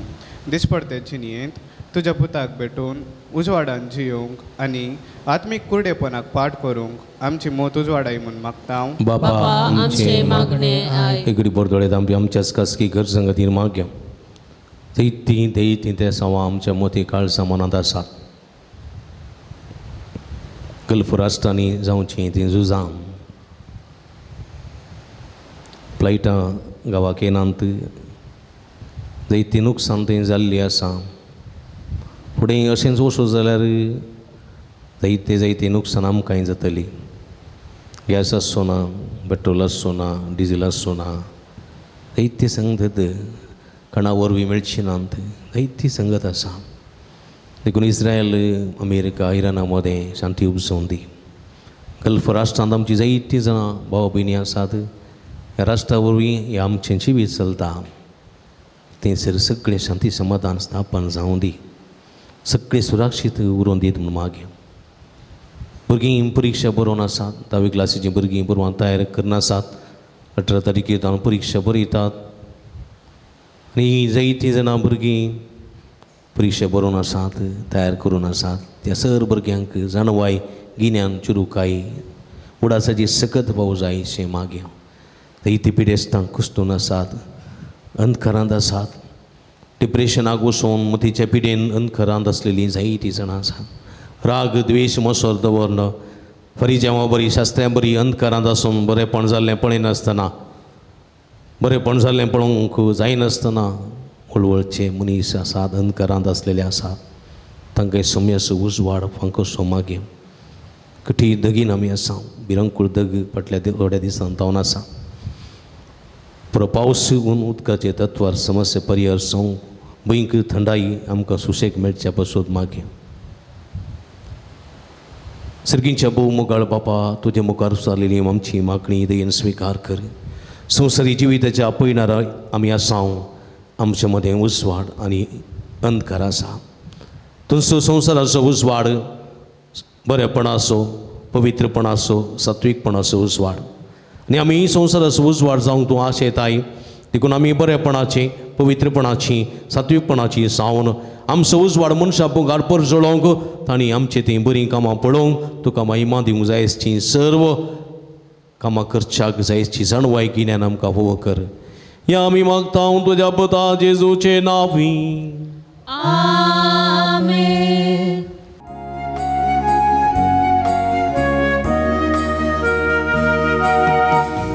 दिसपडते जिणयेंत तुज्या पुताक भेटून उजवाडान जियोवंक आनी आत्मीक कुरडेपणाक पाठ करूंक आमची मोत उजवाडाय म्हूण मागता. बापा आमचें मागणें आयक. एगडी बोरदोळे आमची आमच्याच खासगी गरजां खातीर मागया. जैतीं देयतीं ते सवां आमच्या मोती काळसा मनांत आसात. गल्फ राष्ट्रांनी जावचीं तीं झुजां, फ्लायटां गांवाक येनात, जायतीं नुकसान थंय जाल्लीं आसा. फुडें अशेंच वचत जाल्यार जायते जायते नुकसान आमकांय जातली. गॅस आसचो ना, पेट्रोल आसचो ना, डिझल आसचो ना, जायती संगत कणा वरवीं मेळची नात, जायती संगत आसा. देखून इस्रायल अमेरिका इराणा मदें शांती उपजोवन दी. गल्फ राष्ट्रांत आमची जायतीं जाणां भाव भयणी आसात. ह्या राष्ट्रा वरवीं हें आमचें जिवीत चलता. थंयसर सगळें शांती समाधान स्थापन जावं दी, सगळें सुरक्षीत उरोवन दीत म्हूण मागया. भुरगीं परिक्षा बरोवन आसात, धावी क्लासीचीं भुरगीं बरोवन तयार करून आसात. 18 तारखेर तांकां परिक्षा बरयतात आनी जायतीं जाणां भुरगीं परिक्षा बरोवन आसात, तयार करून आसात. त्या सर भुरग्यांक जाणवाय, गिन्यान, चुरुकाय, उडासाची सकत पावो जाय अशें मागया. जायतीं पिडेस्तां कुस्तून आसात, अंधकारांत आसात, डिप्रेशनाक वचून मतीच्या पिडेन अंधकारांत आसलेलीं जायतीं जाणां आसात. राग, द्वेश, मसर दवरन फरिज्यांवा बरी, शास्त्र्यां बरी अंधकारांत आसून बरेंपण जाल्लें पळयनासतना, बरेंपण जाल्लें पळोवंक जायनासतना वळवळचे मनीस आसात, अंधकारांत आसलेले आसात. तांकां सम्यासो उजवाड फांकोसो मागीर. कठीण दगीन आमी आसा, भिरंकूळ दग फाटल्या थोड्या दिसान जावन आसा. पुरो पावस येवन उदकाचे तत्वार समस्या परिहर जावंक भंयकर थंडाई आमकां सुशेग मेळच्या पासत मागीर. सर्गींच्या भोव मोगाळ बापा, तुजे मुखार जालेली आमची मागणी दयेन स्विकार कर. संवसारी जिविताच्या आपयणारा आमी आसा, आमचे मदें उजवाड आनी अंधकार आसा. तुमचो संवसाराचो उजवाड बरेपणाचो, पवित्रपणाचो, सात्वीकपणाचो उजवाड आनी आमी संवसाराचो उजवाड जावंक तूं आशेताय. देखून आमी बरेपणाची, पवित्रपणाची, सात्वीकपणाची सावन आमचो उजवाड मनशां मुखार परजळोवंक तांणी आमची तीं बरीं कामां पळोवंक तुका महिमा दिवंक जायची सर्व कामां करच्याक जायची जाणवाय गिन्यान आमकां फावो कर. ह्या आमी मागता तुज्या पुता जेजूचे नांवी. आमेन.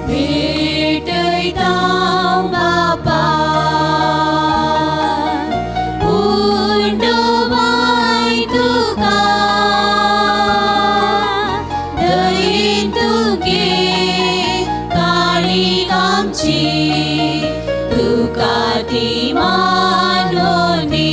भेटयता बापा उंडोबाय तुका, दयेन तुगे काळीक आमची, तुका ती मानवनी.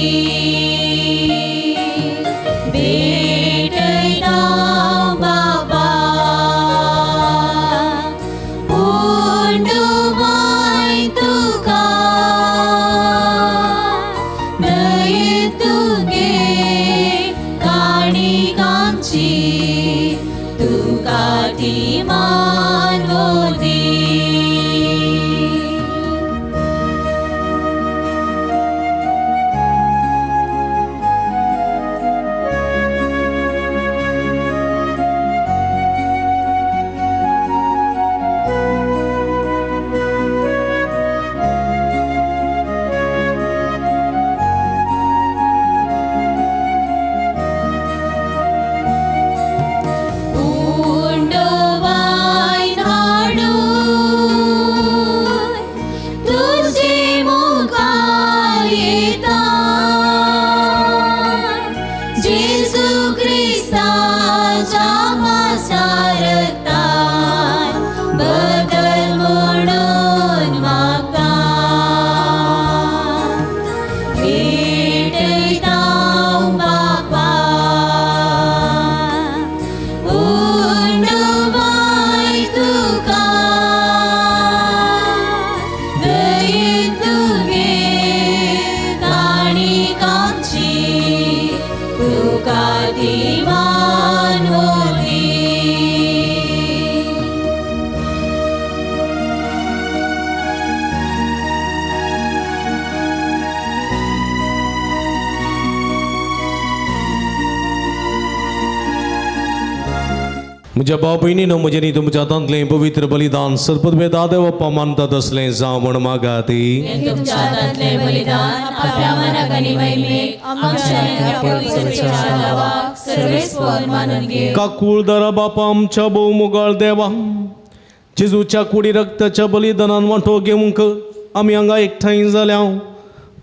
म्हज्या भाव भयणीनो म्हजें न्ही तुमच्या हातांतलें पवित्र बलिदान सरपद देवप्पा मानतात तसलें जावं म्हण मागाती. तुमच्या हातांतलें बलिदान आपल्या मनाक आनी महिमेक आमच्या आनी ह्या पवित्र नांवाक सर्वेस्पर मानून घेव. काकूळदारा बापा आमच्या भोव मोगाळ देवा, जेजूच्या कुडी रक्ताच्या बलिदानान वांटो घेवंक आमी हांगा एकठांय जाल्या.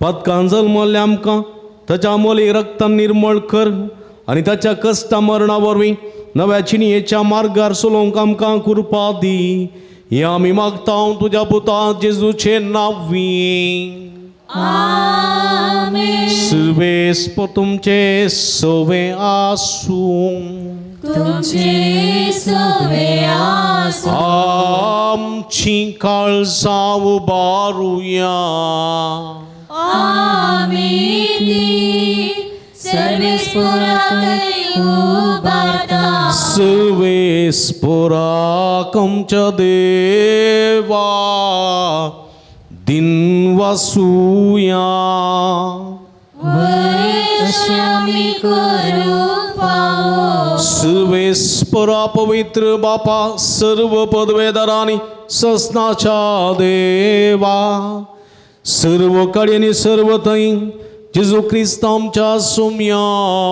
पातकान जल्मल्ल्या आमकां ताच्या मोली रक्तान निर्मळ कर आनी ताच्या कश्टा मरणा वरवीं नव्या चिनयेच्या मार्गार चलोवंक आमकां कृपा दी. हें आमी मागता तुज्या पुता जेजूचे नांवी. सर्वेस्पर तुमचे सवे आसूं. तुमचे सवे आसूं. आमची काळजां उबारुया. आमी ती सर्वेस्पराक उबारता. सर्वेस्पराक आमच्या देवा दिन वासुया. वैश्यामी करूंक फावो. सर्वेस्परा पवित्र बापा सर्व पदवेदारांनी ससनाच्या देवा, सर्व कडेन आनी सर्व थंय जेजू क्रिस्त आमच्या सुम्या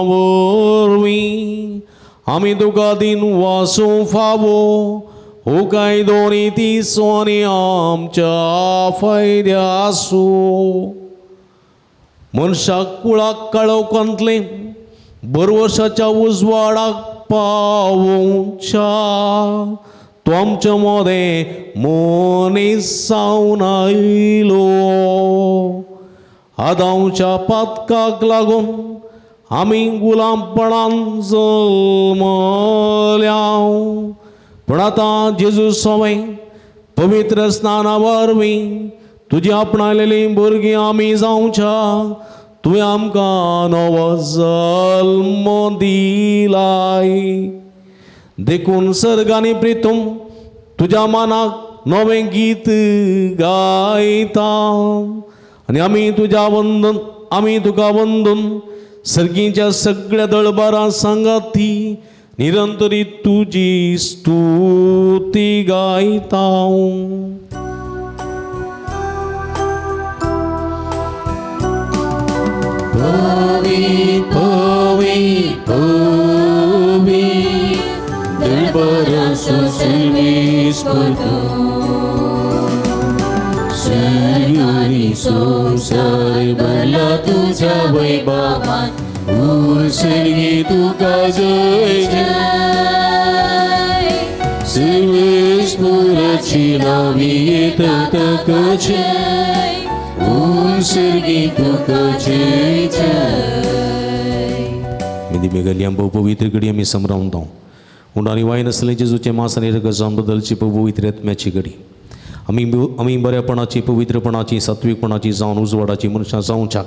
वरवीं आमी तुका दिन वासूं फावो. हो कायदो नी आनी आमच्या फायद्या आसूं. मनशाक कुळाक काळोखांतलें बरवसाच्या उजवाडाक पावोवच्या तो आमच्या मदें मनीस जावन आयलो. आदांवच्या पातकाक लागून आमी गुलामपणान जल्मल्या, पूण आतां जेजू सवय पवित्र स्नाना वरवीं तुजी आपणायलेलीं भुरगीं आमी जावच्या. तुवें आमकां नवो जल्म दिलाय. देखून सर्गांनी प्रितूम तुज्या मानाक नवें गीत गायता आनी आमी तुज्या वंदन आमी तुका वंदन सर्गीच्या सगळ्या दळबारां सांगाती निरंतरी तुजी स्तुती गायता. पवी पवी पवी दळबाराचो सर्वेस्पर तूं. सर्ग आनी संवसार भरला तुज्या वैभवान. सर्गी तुका जय जय. सर्वेस्पराची नावी येता ताका जय. सर्गी तुका जय जय. मिदी मेगली आम पवित्र घडी आमी समरावता. उंड आनी वाय नासलें जेजूचें मांस आनी रगत जावन बदलची पवित्र आत्म्याची घडी. आमी आमी बरेपणाची पवित्रपणाची सात्वीकपणाची जावन उजवाडाची मनशां जावच्याक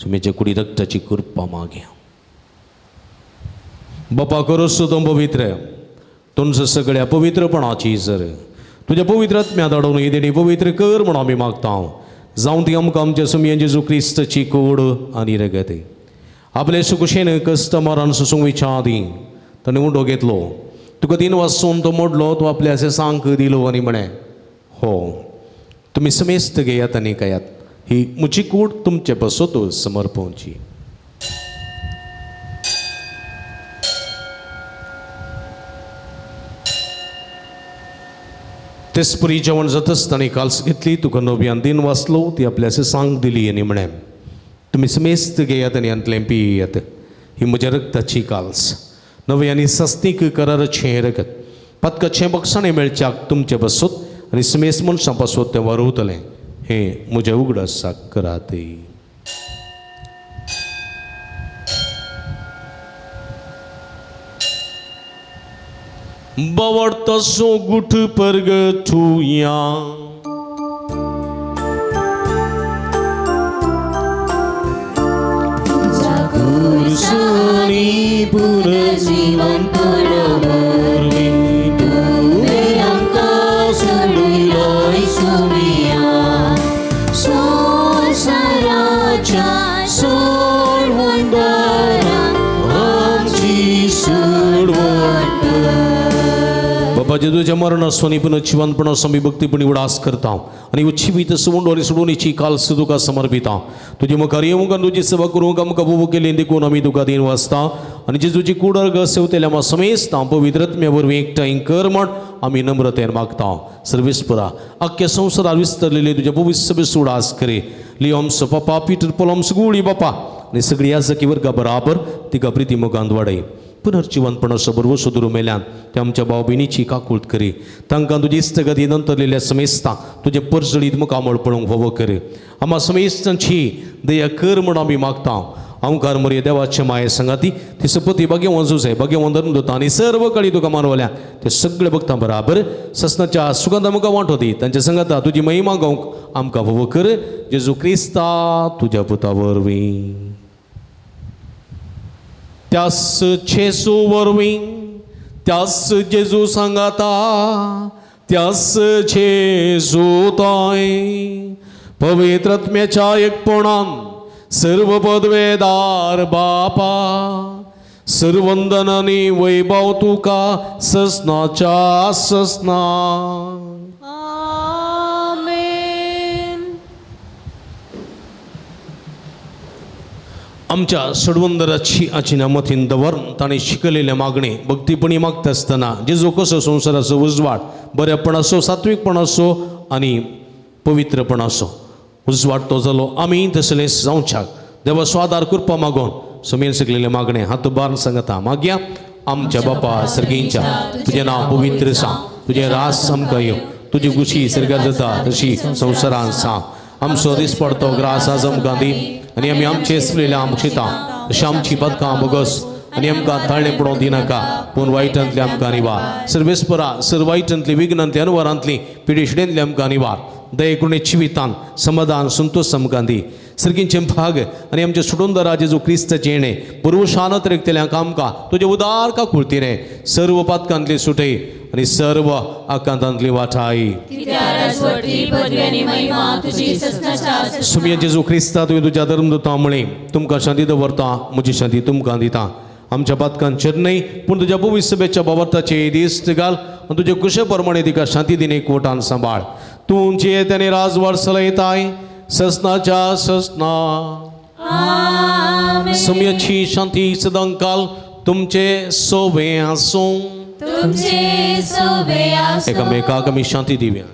तुमचे कुडी रक्ताची कृपा मागया. बापा करोस तूं पवित्र तुमचं सगळ्या पवित्रपणाची जर तुज्या पवित्र आत्म्या धाडून ही देणी पवित्र कर म्हणून आमी मागता. जावं ती आमकां आमच्या सुमयेन जेजू क्रिस्तची कोड आनी रगत. आपले सुकुशेन कस्टमरान सुसूंक विचार आदी ताणें उंडो घेतलो, तुका तीन वासून तो मोडलो, तो आपल्या अशें सांक दिलो आनी म्हळें, हो तुमी समेस्त घेयात आनी खायात, ही म्हजी कूड तुमचे पासत समर्पणची. तेचपरी जेवण जातच ताणें काल्स घेतली, तुका नव्यान दिन वाचलो, ती आपल्या अशें सांग दिली आनी म्हळें, तुमी समेस्त घेयात आनी हांतलें पियात, ही म्हज्या रक्ताची काल्स, नवे आनी सस्तीक कराराचें रगत, पातकाचें बक्षाणें मेळच्याक तुमचे पासत आनी समेस्त मनशां पासत तें वारवतलें. हें म्हज्या उगडासाक करात. बवडतसो गुठ परगठुया. पुरुषानी पुनर्जीवन वरवीं तुवें आमकां सोडयलोय सुमिया. संवसाराच्या सोडवणदारा आमची सोडवण कर. बापा जेजूच्या मरणाचो आनी पुनर्जिवंतपणाचो आमी भक्तीपणी उडास करता आनी उच्चीत सुवंड आनी सोडवणीची काल तुका समर्पिता. तुजे मुखार येवंक आनी तुजी सेवा करूंक आमकां बोव केली देखून आमी तुका दीन वाचता आनी जेजूची कूड अर्घ सेवतेल्या आमकां समेस्तां पवित्र आत्म्या वरवीं एकठांय कर म्हण आमी नम्रतेन मागता. सर्वेस्परा आख्ख्या संवसारार विस्तरलेले तुज्या पवित्र सभेचो उडास करे. लियो आमचो पापा पिटर पॉल आमचो गुळी बापा आनी सगळी याजकी वर्गा बराबर तिका प्रिती मोगान वाडय. पुनर्जिवंतपणाचो भरवसो दुरू मेल्यान ते आमच्या भाव भयणीची काकूळत करी. तांकां तुजी इश्टगती नंतरलेल्या समेस्तां तुजें परजळीत मुखामळ पळोवंक फावो करी. आमा समेस्तांची दया कर म्हूण आमी मागता. अंकार मरे देवाचे माये संगाती ती सपती भाग्यवान जुजे भाग्यवान धरून दोता आनी सर्व कळी तुका मानवल्या ते सगळे भक्तां बराबर ससनाच्या सुगंधा मुखार वांटो दी. तांच्या संगाता तुजी महिमा गावंक आमकां फावो कर. जेजू क्रिस्ता तुज्या पुता वरवीं त्यास जेजू वरवीं त्यास जेजू सांगाता त्यास जेजू ताय पवित्र आत्म्याच्या एकपणान सर्व पदवेदार बापा सर्वंदन आनी वैभव तुका ससनाच्या ससना. आमेन. आमच्या सडवंदराची आची मतीन दवर ताणें शिकलेले मागणे भक्तीपणी मागता आसतना जेजू कसो संवसाराचो उजवाड बरेपण असो सात्वीकपण असो आनी पवित्रपण असो उजवाड तो जालो आमी तसले जावच्याक देवाचो आदार कृपा मागोन समेन शिकलेले मागणे हात बार सांगता. मागया आमच्या बापा सर्गींच्या तुजें नांव पवित्र सांग, तुजें रास आमकां येवं, तुजी खुशी सर्गार जाता तशी संवसारान सांग. आमचो दीस पडतो ग्रास आज आमकां दी आनी आमी आमचे सलेल्या आमक्षिता तशें आमची पदकां बोगस आनी आमकां ताळें पडोवंक दिनाका पूण वायटांतली आमकां निवार. सर्वेस्परा सर वायटांतली विघ्नांतली अनवरांतली पिडेशिडेंतली आमकां निवार. दयेकुणे जिवितान समाधान संतोष आमकां दी. सर्गींचे भाग आनी आमचे सुटूनदारा जेजू क्रिस्ताचें येणें पुर्वशानत रेखतल्यांक आमकां तुजें उदार काकुळतीने सर्व पातकांतली सुटय आनी सर्व आकांतांतली वाठाय. सुमिया जेजू क्रिस्ता तुवें तुज्या धर्मदूता म्हळें तुमकां शांती दवरता म्हजी शांती तुमकां दिता. आमच्या पातकांचेर न्हय पूण तुज्या पवित्र सभेच्या बाबताचे दीस घाल आनी तुजे कुशे प्रमाणे तिका शांती दिने एकवटान सांबाळ. तूं जियेत आनी राजवाड चलयताय ससनाच्या ससना. सम्याची शांती सदांकाल तुमचे सोबे आसूं. तुमचे सोबे आसूं. एकामेकाक आमी शांती दिवया.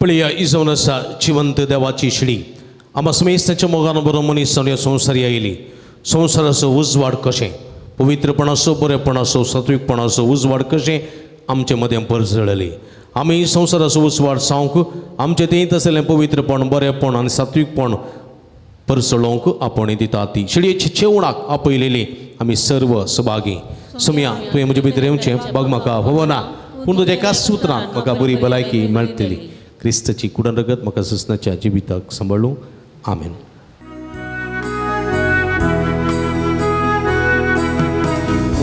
पळया इजोवन आसा जिवंत देवाची शिडी आमा समेस्ताच्या मोगान बरो मनीस जावन ह्या संवसारी आयली. संवसाराचो उजवाड कशें पवित्रपणाचो बरेपणाचो सात्वीकपणाचो उजवाड कशें आमचे मदें परजळ्ळी. आमी संवसाराचो उजवाड जावंक आमचे तेंत आसलें पवित्रपण बरेपण आनी सात्वीकपण परजळोवंक आपोवणी दिता. ती शिडयेची जेवणाक आपयलेली आमी सर्व सभागी. सुमया तुवें म्हजे भितर येवचें बाग म्हाका होवना पूण तुज्या एकाच सुत्रान म्हाका बरी भलायकी मेळटली. क्रिस्ताची कुडन रगत म्हाका ससनाच्या जिविताक सांबाळूं. आमेन.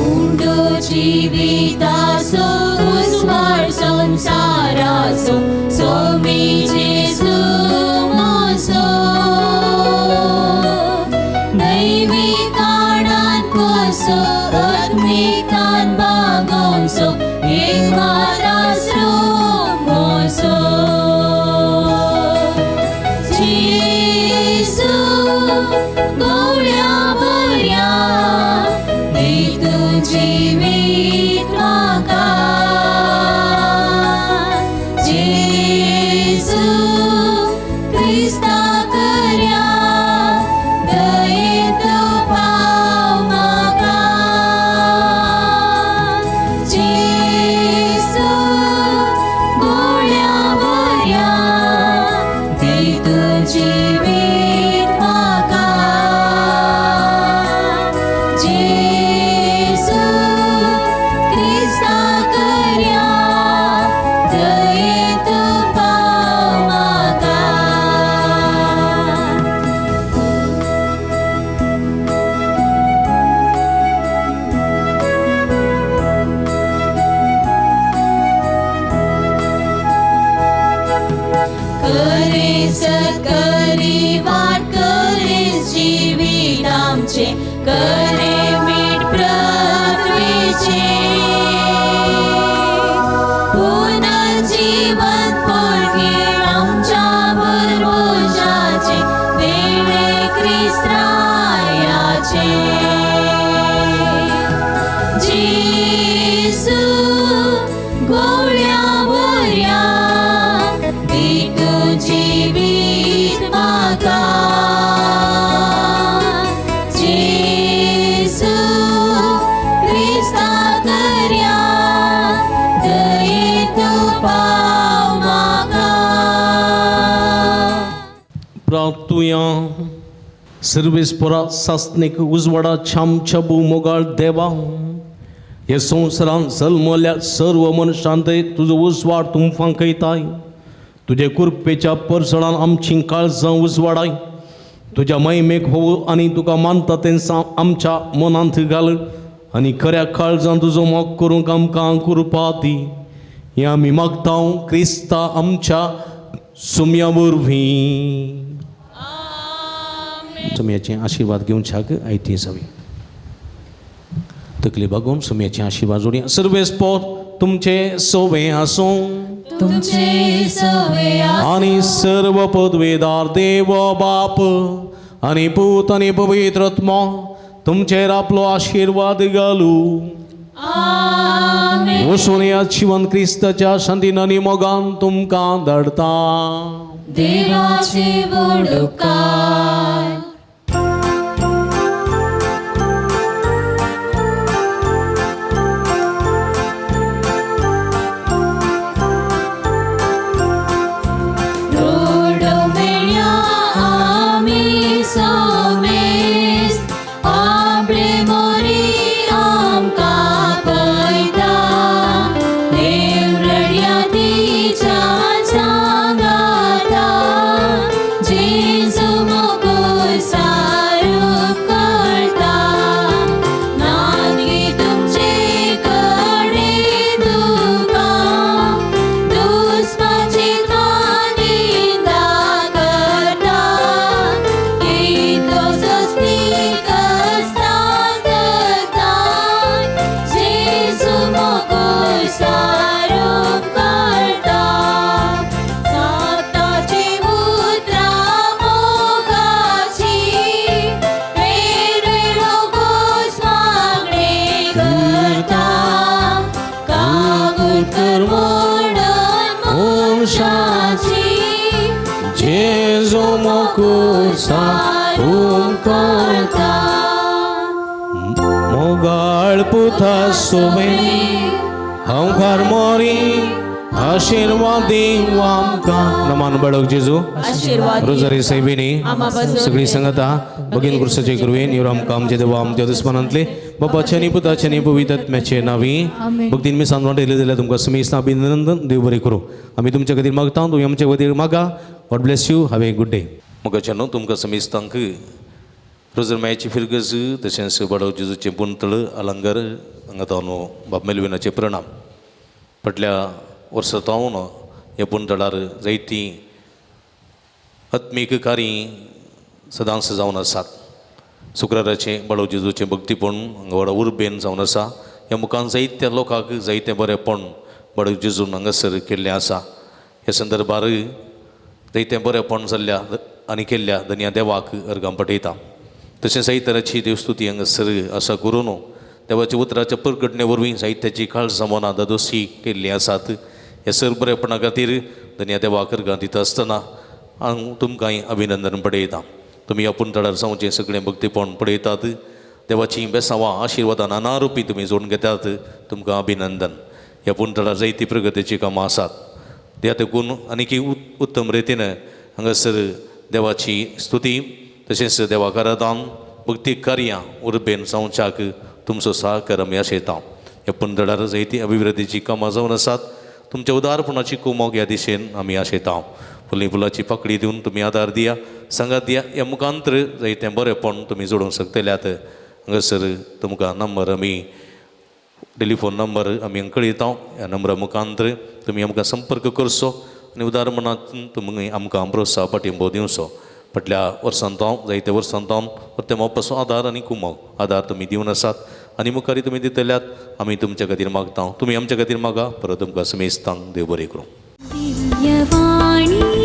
उंडो जिविताचो उजवाड संवसाराचो सोमी जेजू म्हजो दैवी काळान कसो आत्मिकान बागोवचो एक आसरो म्हजो. जेजू करे मीठ पृथ्वीचे पुनर्जीवन पोरके आमच्या भरवशाचे देणे क्रिस्तायाचे. जेसू गोळ्या बोऱ्या दी तूं जिवीत म्हाका. जेसू क्रिस्ता कर्या दये तूं पाव म्हाका. प्रार्थुया. सर्वेस्परा सासणीक उजवाडा छामच्या मोगाळ देवा, हे संवसारांत जल्मल्या सर्व मनशांत तुजो उजवाड तूं फांकयताय. तुजे कृपेच्या परसळान आमची काळजां उजवाडाय. तुज्या महिमेक हो आनी तुका मानता तें आमच्या मनांत घाल आनी खऱ्या काळजान तुजो मोग करूंक आमकां कृपा दी. हें आमी मागता क्रिस्ता आमच्या सुम्या वरवीं. सुम्याचे आशिर्वाद घेवच्याक आयती जावी. तकली बागोवन सुम्याचे आशिर्वाद जोडया. सर्वेस्पोर तुमचे सोवे आसूं तुमचे सोवे आनी सर्व पदवेदार देव बाप आनी पूत आनी पवित्र आत्मो तुमचेर आपलो आशिर्वाद घालू. आमेन. वचून ह्या जिवन क्रिस्ताच्या शांतीन आनी मोगान तुमकां धाडता. देवाचे व्हड उपकार. रोडो मेळ्या आमी सोमेस्त आपले मोरी आमकां पळयता. देव रडया तिच्यान सांगाता जेजू मोगूर सारूप करता. नानगी तुमचे कडेन दुकां दुस्माची निंदा करता. कितलो स्वस्तीक सांगता जेजू मोगूर सारूप करता. साताची उतरां मोगाची वेगळे रोगोस मागणे करता. कागूत कर मोडन मनशाची जेजू मोगूर सारूप करता. मोगाळ पुता सोवे हांव घर मोरी आशिर्वाद दिवं आमकां. नमान बाळक जेजू आशिर्वाद रोजारी साहेबिनी आम्हा सगळी संगता भगीन कुर्साचे कृपेन येवून आमकां आमचे देवा आमच्या दुस्मानांतले बापाचे आनी पुताचे आनी पवित्र आत्म्याचे नावी भक्तीन मी सांजवान दिले जाल्यार तुमकां समेस्त अभिनंदन. देव बरें करूं. आमी तुमच्या खातीर मागता, तुमी आमचे खातीर मागा. God bless you. Have a good day. मोगाच्यानो न्हू तुमकां समेस्तांक रोजर मायाची फिरगज तशेंच बाळक जेजूचें पुंतळ अलंगर हांगा न्हू बाब मेलविनाचे प्रणाम. फाटल्या वर्सा तावन ह्या पुंतळार जायतीं आत्मीक कार्यां सदांच जावन आसात. शुक्राराचें बाळक जेजूचें भक्तीपण हांगा व्हडा उर्बेन जावन आसा. ह्या मुखान जायत्या लोकांक जायतें बरेंपण बाळक जेजून हांगासर केल्लें आसा. ह्या संदर्भार जायतें बरेंपण जाल्ल्या आनी केल्ल्या धनया देवाक अर्गां पठयता. तशें जायते तराची देवस्तुती हांगासर आसा करून देवाच्या उतराच्या परगटणे वरवीं जायत्याची काळजां मनां दादोशी केल्लीं आसात. ह्या सर बरेपणा खातीर धनया देवाक अर्गां दिता आसतना हांव तुमकांय अभिनंदन पडयता. तुमी आपूण तळार जावचें सगळें भक्तीपण पळयतात. देवाचीं बेसांवां आशिर्वादां नाना रुपी तुमी जोडून घेतात. तुमकां अभिनंदन. ह्या पुणतळार जायती प्रगतीचीं कामां आसात. त्या तेकून आनीक उत्तम रितीन हांगासर देवाची स्तुती तशेंच देवाक आराधन भक्ती कार्यां उर्बेन जावच्याक तुमचो सहकार आमी आशयता. ह्या पुणतळार जायती अभिवृद्धीचीं कामां जावन आसात. तुमच्या उदारपणाची कुमोक ह्या दिशेन आमी आशयता. फुली फुलाची पाकळी दिवन तुमी आदार दिया, सांगात दिया. ह्या मुखांतर जायतें बरेंपण तुमी जोडूंक शकतल्यात. हांगासर तुमकां नंबर आमी टेलिफोन नंबर आमी कळयता. ह्या नंबरा मुखांतर तुमी आमकां संपर्क करचो आनी उदार मनांत तुमी आमकां प्रोत्साह पाठिंबो दिवचो. फाटल्या वर्सान तो जायत्या वर्सान तो परते मोपासो आदार आनी कुमक आदार तुमी दिवन आसात आनी मुखारी तुमी दितल्यात. आमी तुमच्या खातीर मागता, तुमी आमच्या खातीर मागा. परत तुमकां समेस्तांक देव बरें करूं. दिव्यवाणी.